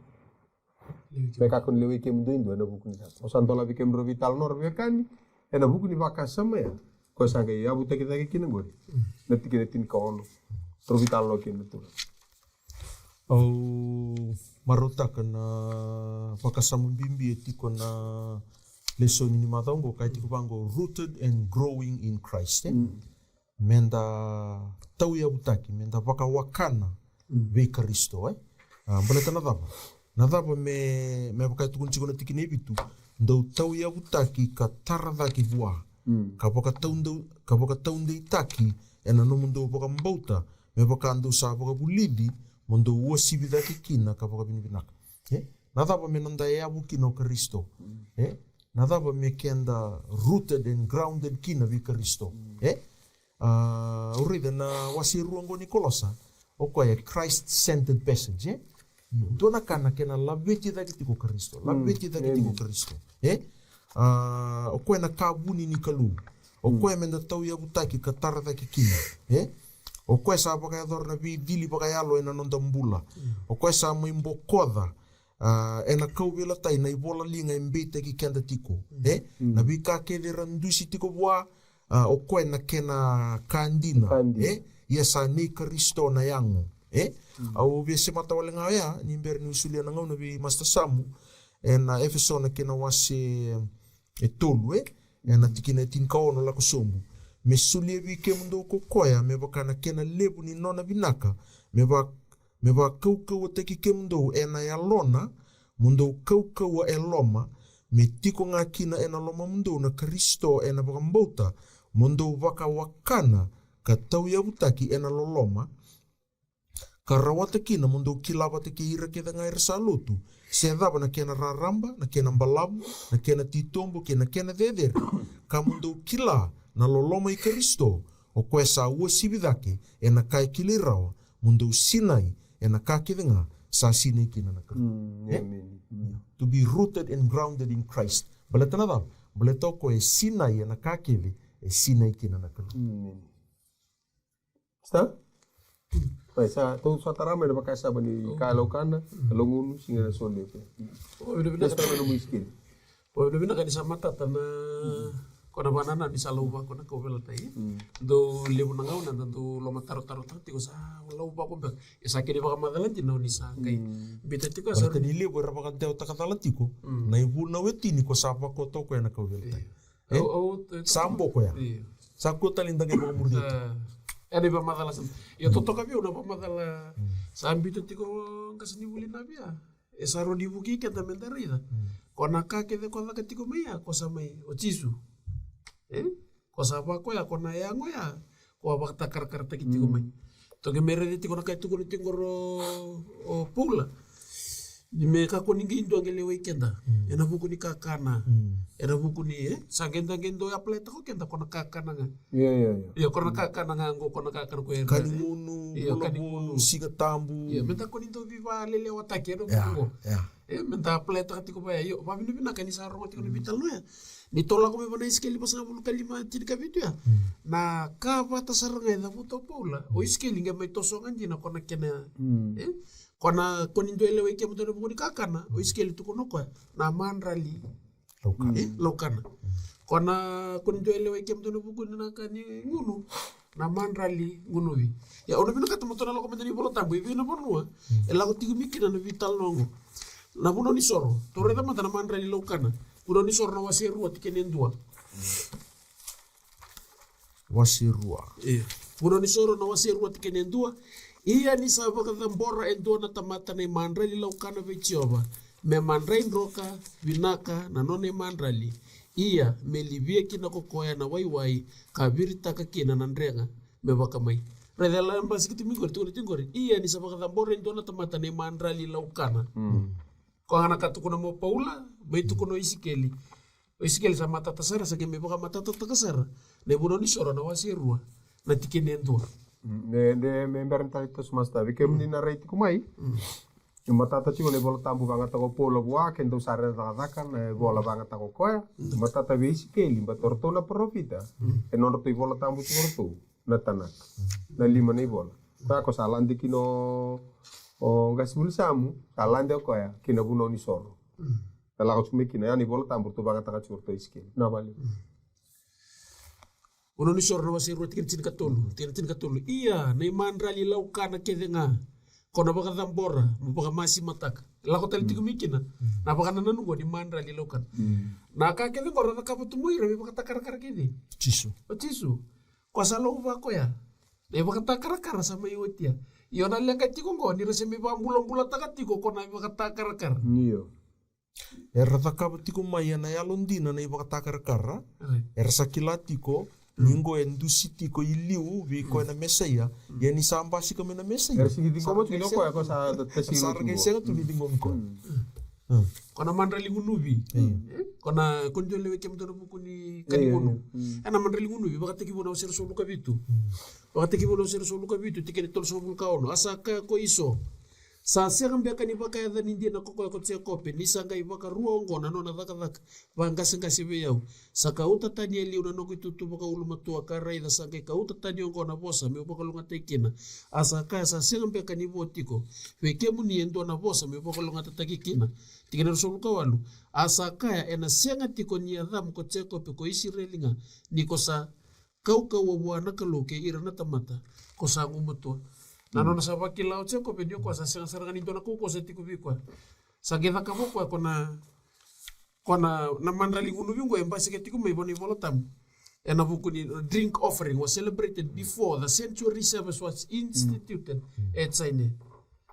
Lewai kemudou. Me kakua ni lewai kemudou e dua ena vuku ni cava? Au sa dolavi kemudrau veitalanoa ra veiwekani, ena vuku ni vakasama ya. Koya sa qai yavutaki cake kina qori. Mm. Na tikina tinikaono. Drau veitalanoa kina na turaga. Au marautaka na vakasama bibi e tiko na lesoni ni macawa oqo, ka e tiko vaqo, rooted and growing in Christ, e? Mm. Meda tauyavutaki, meda vakawakana, mm, vei Karisito, e? A, baleta na cava? Na cava me, me vaka e tukuni tiko na tikina e vitu, dou tauyavutaki ka tara cake vua, mm, ka vakataudau-, ka vakataudeitaki ena nomudou vakabauta, me vaka dou sa vakavulici mo dou uasivi cake kina ka vakavinavinaka. E? Na cava me noda yavu kina o Karisito? Mm. E? Na cava me keda rooted and grounded kina vei Karisito? Mm. E? A, au raica na wase rua oqo ni Kolosa, o koya e Christ-centered passage, e? Dua na ka na kena laveti cake tiko o Karisito, mm, laveti cake tiko o Karisito, e? A, o koya na ka vuni ni Kalou. O koya meda tauyavutaki ka tara cake kina, e? O koya sa vakayacora na veicili vakayalo ena noda bula. O koya sa mai bokoca, a, ena kauveilatai na ivola liga e beitaki keda tiko, e? Na veika kece era dusi tiko vua, a, o koya na kena ka dina, ka dina, e? Ia sa nei Karisito na yago, E? Au via semata wale ga oya ni bera niu solia na gauna vei Master Samu ena Efeso na kena wase e tolu, e? Ena tikina e tinikaono lako sobu. Me solia vei kemudou ko koya me vaka na kena levu ni nona vinaka, me va me vakaukauwataki kemudou ena yalona, mo dou kaukauwa e loma, me tiko ga kina ena lomamudou na Karisito ena vakabauta, mo dou vakawakana ka tauyavutaki ena loloma, ka rawata kina mo dou kila vata kei ira kece ga era sa lotu se cava na kena raraba, na kena balavu, na kena titobu kei na kena cecere, ka mo dou kila na loloma i Karisito, o koya sa uasivi cake ena ka e kilai rawa, mo dou sinai ena ka kece ga sa sinai kina na Kalou. Mm, e? Amen. Mm. To be rooted and grounded in Christ. Baleta na cava? Baleta o koya e sinai ena ka kece e sinai kina na Kalou. Amen. Sa? Oi, sa tou sa tara mai na vakasama ni ka laukana, ka laugunu, siga na sole. O, vinaka, vinaka. Sa tara mai na muiskili. O, vinaka, vinaka ni sa matata na, ko na vanana ni sa lau vako na kauveilatai. Mm. Dou levu na gauna da dou lomatarotarotaka tiko sa lau vako beka. E sa kena vakamacala dina ni sa qai. Mm. Bita tiko sa. Baleta ni levu era vakadewataka cala tiko. Mm. Na ivunau e tini ko sa vako toka ena kauveilatai. Io. E? Au, au, e, sa boko ya. Io. Sa kua tale ni da qai vakamuri tu. E, ena ivakamacala sa. Io, totoka vei au na vakamacala. Mm. Sa biuta tiko qasenivuli na via. E sa rawa ni vukei keda me da raica. Mm. Ko na ka kece ko caka tiko mai ya, ko sa mai o Jisu. E? Ko sa vako ya, ko na yago ya. Ko a vakatakarakarataki tiko mai. Toki me raica tiko na ka e tukuna tiko qori o Paula. Ni me kakua ni qai dua qai lewai keda. Mm. Ena vuku ni kakana. Mm. Ena vuku ni, e? Sa qai da qai dua apply taka o keda ko na kakana ga. Io, io, io. Io, ko na kakana ga qo, ko na kakana ko era. Ka ni gunu, io, ka ni gunu, siga tabu. Io, me da kua ni dau veivakalelewataki ena vuku qo. Io, io. E, me da apply taka tiko vaya. Io, vavinavinaka ni sa rogo tiko na veitalanoa ya. Ni tou lako mai vana Isikeli vasagavulu ka lima tinikavitu ya. Mm. Na ka vata sara ga e cavuta o Paula. O Isikeli qai mai toso ga dina ko na kena. Mm. E? Ko na, ko ni dua e lewai kemudou ena vuku ni kakana. O Isikeli tukuna o koya. Na madrali. Laukana. E? Laukana. Ko na, ko ni dua e lewai kemudou ena vuku ni na ka ni gunu. Na madrali gunuvi. Ia, au na vinakata mo tou na lako mada na iVola Tabu, e vei na vanua e lako tiko mai kina na veitalanoa qo. Na Vunau ni Soro, tou raica mada na madrali laukana. Vunau ni Soro na wase e rua tikina e dua. Wase e rua. Io. Vunau ni Soro na wase e rua tikina e dua. Ia ni sa vakacabora e dua na tamata na imadrali laukana vei Jiova, me madrai droka vinaka na nona imadrali. Ia, me livia kina ko koya na waiwai, ka viritaka kina na drega me vakamai. Raica e la basika tiko mai qori, tukuna tiko qori. Ia ni sa vakacabora e dua na tamata na imadrali laukana. Mm. Koya ga na ka tukuna mai o Paula, mai tukuna o Isikeli. O Isikeli sa matata sara, sa qai mai vakamatatataka sara na iVunau ni Soro na wase e rua, na tikina e dua. Mm, de, de, me bera ni tale toso masta, vei kemuni na rai tiko mai. Mm. E matata tiko na iVola Tabu vakayagataka o Paula vua, ke dou sa raica cakacaka na ivola vakayagataka o koya. Mm. E matata vei Isikeli, baleta o ratou na parofita. Mm. E nodratou iVola Tabu tiko o ratou, na tanaka. Mm. Na lima na ivola. Koya ko sa lade kina o, o qasenivuli Samu, sa lade o koya ki na Vunau ni Soro. Mm. Na lako tiko mai kina, ya na iVola Tabu ratou vakayagataka tiko o ratou Isikeli. Na vale. Mm. Vunau ni Soro na wase e rua tikina tinikatolu, tikina tinikatolu. Ia, na imadrali laukana kece ga ko na vakacabora mo vakamasimataka. Lako tale tiko mai kina na vakanananu qo ni madrali laukana. Mm. Na ka kece qo ra cakava tu mai ira me vakatakarakara kece. Jisu. O Jisu. Ko sa lau vako ya. Na ivakatakarakara sa mai oti ya. Io, na leqa tiko qo ni ra se mai vakabulabulataka tiko ko na ivakatakarakara. Io. Era cakava tiko mai ena yalodina na ivakatakarakara. Right. Era sa kila tiko ni qo e dusi tiko i liu vei koya na Mesaia. Ia ni sa basika mai na Mesaia, era sega ni ciqoma tu ni o koya, ko sa tasi, sa ra qai sega tu ni ciqomi koya. Mm. Ko na madrali gunuvi. Mm. E? Ko na, ko ni dua e lewai kemudou ena vuku ni ka ni gunu. Mm. E na madrali gunuvi, Vakatekivu na wase ruasagavulu ka vitu. Mm. Vakatekivu na wase ruasagavulu ka vitu, tikina e tolusagavulu ka ono. A sa kaya ko Iso, sa sega beka ni vakayacani dina ko koya ko Jekope, ni sa qai vakarua oqo na nona cakacaka vaqaseqase vei au. Sa kauta tani e liu na noqu itutu vakaulumatua, ka raica, sa qai kauta tani oqo na vosa meu vakalougatataki kina. A sa kaya, sa sega beka ni vo tiko vei kemuni e dua na vosa meu vakalougatataki kina. Tikina e ruasagavulu ka walu. A sa kaya, ena sega tiko ni yacamu ko Jekope, ko Isireli ga, ni ko sa kaukauwa vua na Kalou kei ira na tamata ko sa gumatua. Na nona sa vakila o Jekope ni o koya sa sega sara ga ni dua na kaukauwa sa tiko vei koya. Sa qai cakava o koya ko na, ko na, na madrali gunuvi qo e basika tiko mai vua na iVola Tabu. Ena vuku ni drink offering was celebrated before the sanctuary service was instituted at Sinai.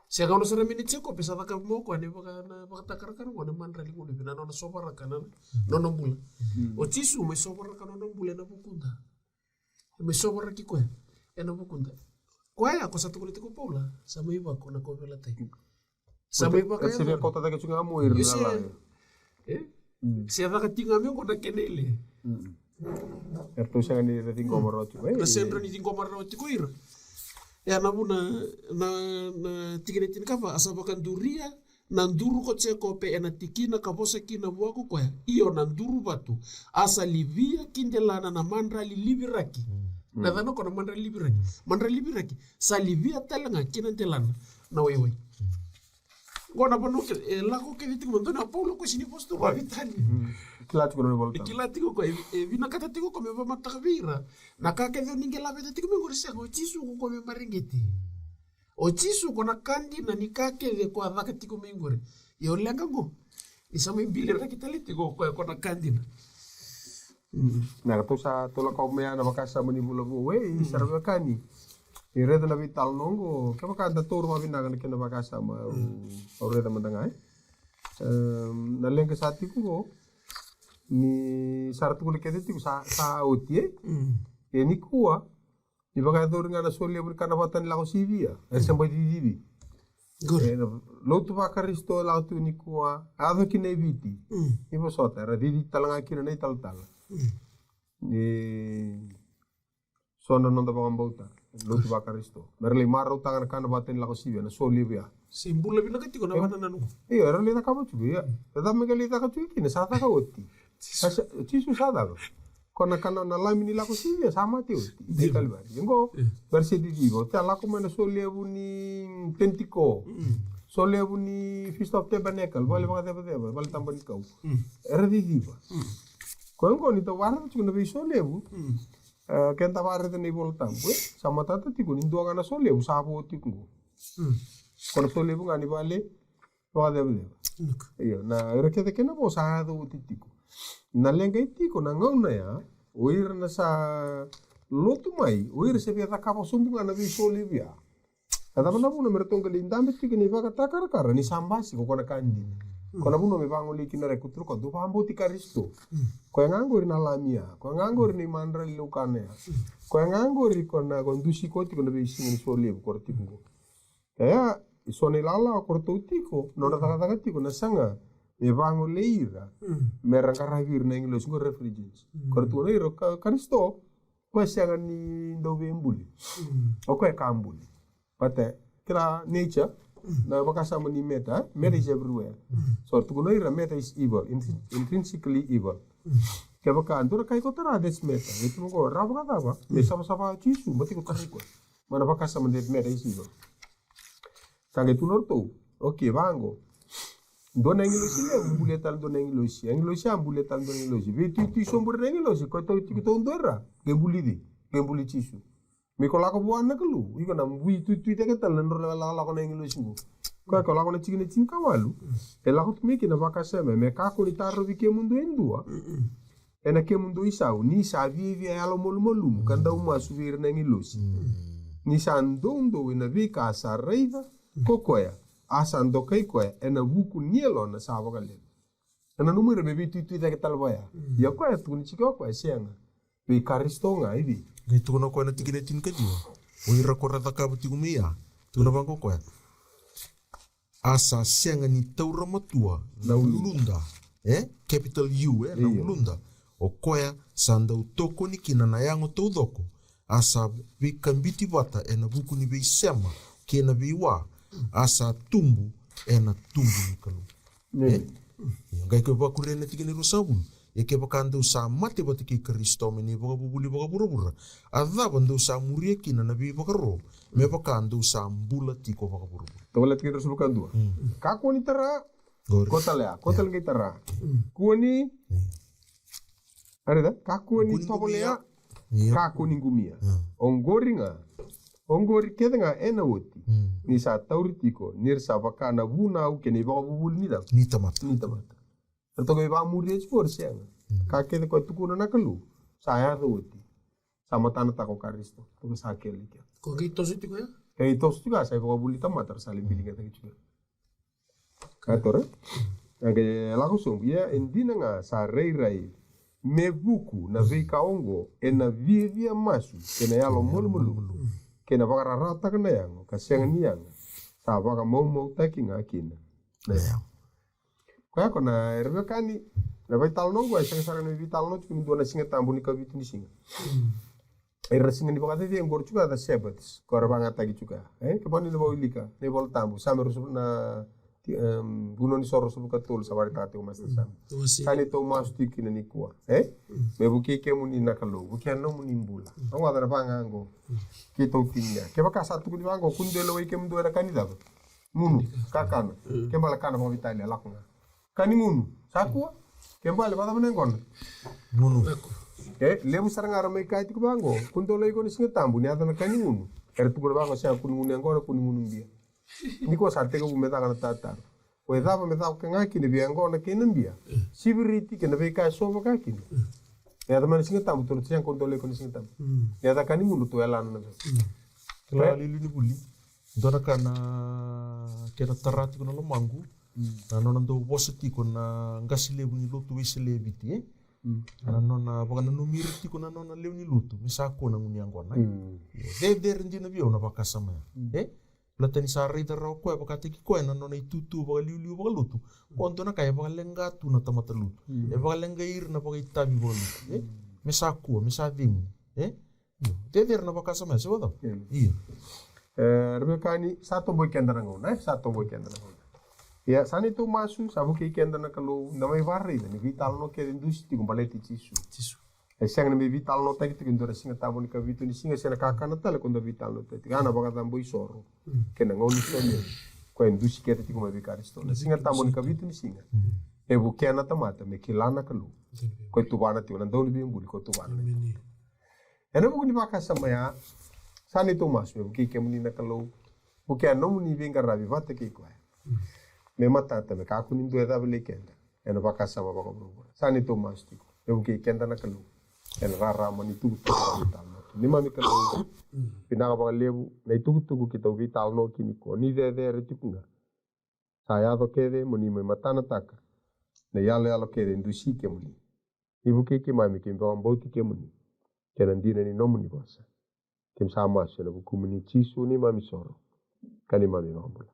Se gauna sara mai ni Jekope sa cakava mai o koya na vaka, na vakatakarakara qo na madrali gunuvi na nona sovaraka na nona bula. O Jisu mai sovaraka na nona bula ena vukuda. E mai sovaraki koya ena vukuda. Koya ko sa tukuna tiko o Paula, sa mai vako na kauveilatai. Sa mai vaka e se via kauta cake tu ga mo ira na lala. E? Se caka tiko ga me qo na kena ile. Eratou sega ni ra ciqoma rawa tiko. E, ra sega ni ciqoma rawa tiko ira. E a na vuna na, na tikina tinikava, a sa vakaduria na duru ko Jekope ena tikina ka vosa kina vua ko koya, io na duru vatu. A sa livia ki delana na madrali liviraki. Na cana ko na madrali liviraki. Madrali liviraki. Sa livia tale ga ki na delana na waiwai. Qo na vanua kece e lako kece tiko mai dua na Paula ko sini vosa tu vavitani. Kila tiko na iVola Tabu. Kila tiko ko e, e vinakata tiko ko me vamataka vei ira. Na ka kece o ni qai laveta tiko mai qori sega o Jisu ko ko me mareqeti. O Jisu ko na ka dina ni ka kece ko a caka tiko mai qori. Ia o leqa qo ni sa mai biliraki tale tiko ko, ko na ka dina. Na ka tou sa tou lako mai ya na vakasama ni vula vou e, sara veiwekani. Ni raica na veitalanoa qo, kevaka da taura vakavinaka na kena vakasama, au, au raica mada ga e. Em, na leqa sa tiko qo, ni sa ra tukuna kece tiko sa, sa oti e. E nikua, ni vakayacori ga na solevu ni kana vata ni lako sivia. E se bai cicivi. E na lotu vaKarisito e lako tu nikua, a yaco kina e Viti. Ni vosota, era cici tale ga kina na italatala. Ni so na noda vakabauta, lotu vaKarisito. Me ra lai marautaka na kana vata ni lako sivia, na solevu ya. Se bula vinaka tiko na vata na nuku. Io, era lai cakava tiko, ia. E cava me qai lai caka tiko kina, sa caka oti. Sa, sa, Jisu sa caka. Ko na kana na lami ni lako sivia, sa mate oti. Dina. Kalivari. Qo, e, bera se didi, o te a lako mai na solevu ni Penitiko. Solevu ni Feast of Tabernacle, vale vakacevaceva, vale taba ni kau. Era ciciva. Ko qo ni tou varata tiko na veisolevu. E, keda varata na iVola Tabu, e, sa matata tiko ni dua ga na solevu, sa vo tiko qo. Ko na solevu ga ni vale vakacevaceva. Io, na ira kece kena vo sa yaco oti tiko. Na leqa e tiko na gauna ya, o ira na sa lotu mai, o ira se via cakava sobu ga na veisolevu ya. A cava na vuna me ratou qai lai dabe tiko ni vakatakarakara ni sa basika ko na ka dina. Ko na vuna me vagolei kina rai ko turu ko dou vakabauti Karisito. Ko ya ga qori na lami ya, ko ya ga qori na imadrali laukana ya. Ko ya ga qori ko na ko dusi ko tiko na veisiga ni solevu ko ra tiko qo. Ia, e so na ilala ko ratou tiko, nodra cakacaka tiko na saga me vagolei ira, me ra qaravi ira na agilosi qo refugees. Ko ratou na ira ka, Karisito, ko e sega ni dau veibuli. O ko e ka buli. But, e, kila nature, na vakasama ni matter, e? Matter is everywhere. So, tukuna ira matter is evil, intrin-, intrinsically evil. Kevaka dua na ka iko tara, that's matter. E tukuna ko, ra vakacava, me savasava Jisu, ma tiko tara iko. Ma na vakasama that matter is evil. Sa qai tukuna ratou, okay, vaqo. Dua na agilosi levu, bulia tale dua na agilosi. Agilosi a bulia tale dua na agilosi. Veituitui sobu ira na agilosi, ko e tau tiko tau dua ira. Qai buli cei? Qai buli Jisu. Me ko lako vua na Kalou, iko na veituitui cake tale na nodra lakolako na agilosi qo. Ko ya ko lako na tikina tinikawalu. E lako tu mai kina vakasama, me kakua ni tarovi kemudou e dua. Ena kemudou isau, ni sa viavia yalomalumalumu, ka dau masu vei ira na agilosi. Ni sa doudou ena veika sa raica ko koya, a sa dokai koya ena vuku ni yalona sa vakalevu. Ena nomu ira me veituitui cake tale vaya. Ia koya tukuni tiko o koya sega. Vei Karisito ga i vei. Qai tukuna o koya na tikina e tinikaciwa. O ira ko ra cakava tiko mai ya. Tukuna vaqo o koya. A sa sega ni taura matua na uluda, e? Capital U, e? Na uluda. O koya sa dau tokoni kina na yago taucoko, a sa veikabiti vata ena vuku ni veisema kei na veiwa, a sa tubu ena tubu ni Kalou. E? Io, qai ke vakuria na tikina e ruasagavulu. Ia kevaka dou sa mate vata kei Karisito me na ivakavuvuli vakavuravura, a cava dou sa muria kina na veivakaro, me vaka dou sa bula tiko vakavuravura? Tovolea tikina e ruasagavulu ka dua. Kakua ni tara, ko tale ya, ko tale qai tara. Kua ni, a raica, kakua ni tovolea, kakua ni qumia. Oqori ga, Oqori kece ga ena oti. Ni sa tauri tiko ni ra sa vaka na vunau kei na ivakavuvuli ni cava? Ni tamata. Ni tamata. Ratou qai vakamuria tiko qori, sega. Ka kece koya tukuna na Kalou sa yaco oti. Sa matanataka o Karisito. Ratou sa kele kece. Ko qai toso tiko ya? Qai toso tiko ya, sa ivakavuvuli tamata ra sa lai biligataki tiko ya. Ka tore. Ake lako sobu, ia e dina ga sa rairai me vuku na veika oqo ena viavia masu kei na yalo malumalumu kei na vakararawataka na yago ka sega ni yaga, sa vakamaumautaki ga kina na yago. Koya ko na, era via kani na veitalanoa oqo e sega sara ni veitalanoa tiko ni dua na Siga Tabu ni kavitu ni siga. Era na siga ni vakacecegu qori tiko ya, the Sabbaths, ko era vagataki tiko ya. E, ke vaka ni na vakaulika na iVola Tabu, Same ruasagavulu na, ti-, em, Vunau ni So ruasagavulu ka tolu, sa vakaraitaka tiko o Master Same. Sa neitou masu tiko kina nikua. E? Me vukei kemuni na Kalou, vukea nomuni bula. Rogoca na vaga oqo. Keitou tinia. Kevaka sa tukuni vaqo, kua ni dou lewai kemudou ena ka ni cava? Gunu, kakana. Ke bale kana vakaveitalia, lako ga. Ka ni gunu, sa kua. Ke bale, vacava na yaqona? Gunu. E, levu sara ga era mai kaya tiko vaqo, kua ni dou lewai iko na Siga Tabu ni yaco na ka ni gunu. Era tukuna vaqo, sega, kua ni gunu yaqona, kua ni gunu bia. Nikua sa tekivu me caka na tataro. O e cava me caka ga kina vei yaqona kei na bia? Siviriti kei na veika e so vaka kina. E yaco mai na Siga Tabu, tou sega, kua ni dou lewai iko na Siga Tabu. E yaco ka ni gunu, tou yalana na vei. Kila, liuliu ni vuli. Dua na ka na kena tara tiko na lomaqu, na nona dau vosa tiko na qase levu ni lotu Wesele e Viti, e? Na nona vakananumi ira tiko na nona lewe ni lotu me sa kua na gunu yaqona, e? Io, cecere dina vei au na vakasama ya, e? Baleta ni sa raica rawa o koya vakataki koya na nona itutu vakaliuliu vakalotu. Ko dua na ka e vakaleqa tu na tamata lotu, e vakaleqai ira na vakaitavi vakalotu, e? Me sa kua, me sa cegu, e? Io. Cecere na vakasama ya, se vacava? Io. E, ra via kani, sa tobo i keda na gauna, e? Sa tobo i keda na gauna. Ia, sa neitou masu, sa vukei keda na Kalou, da mai vakaraica ni veitalanoa kece e dusi tiko baleti Jisu. Jisu. E sega ni mai veitalanoataki tiko e dua na Siga Tabu ni kavitu ni siga, se na kakana tale ko da veitalanoataki tiko. A, na vakacabo isoro kei na gauna ni sole, koya e dusi kece tiko mai vei Karisito. Na Siga Tabu ni kavitu ni siga e vukea na tamata me kila na Kalou. Koya e tuvana tiko, na Dauniveibuli, koya e tuvana. Ena vuku ni vakasama ya, sa neitou masu me vukei kemuni na Kalou, vukea nomuni veiqaravi vata kei koya. Me matata, me kakua ni dua e cavilai keda ena vakasama vakavuravura. Sa neitou masu tiko me vukei keda na Kalou ena rarama ni tukutuku vakatalanoa. Neimami Kalou, vinaka vakalevu na itukutuku keitou veitalanoa kina nikua, ni cecere tiko ga. Sa yaco kece mo ni mai matanataka na iyaloyalo kece e dusi kemuni. Ni vukei keimami keimami vakabauti kemuni kei na dina ni nomuni vosa. Keimami sa masu ena vukumuni Jisu, neimami soro ka neimami vakabula.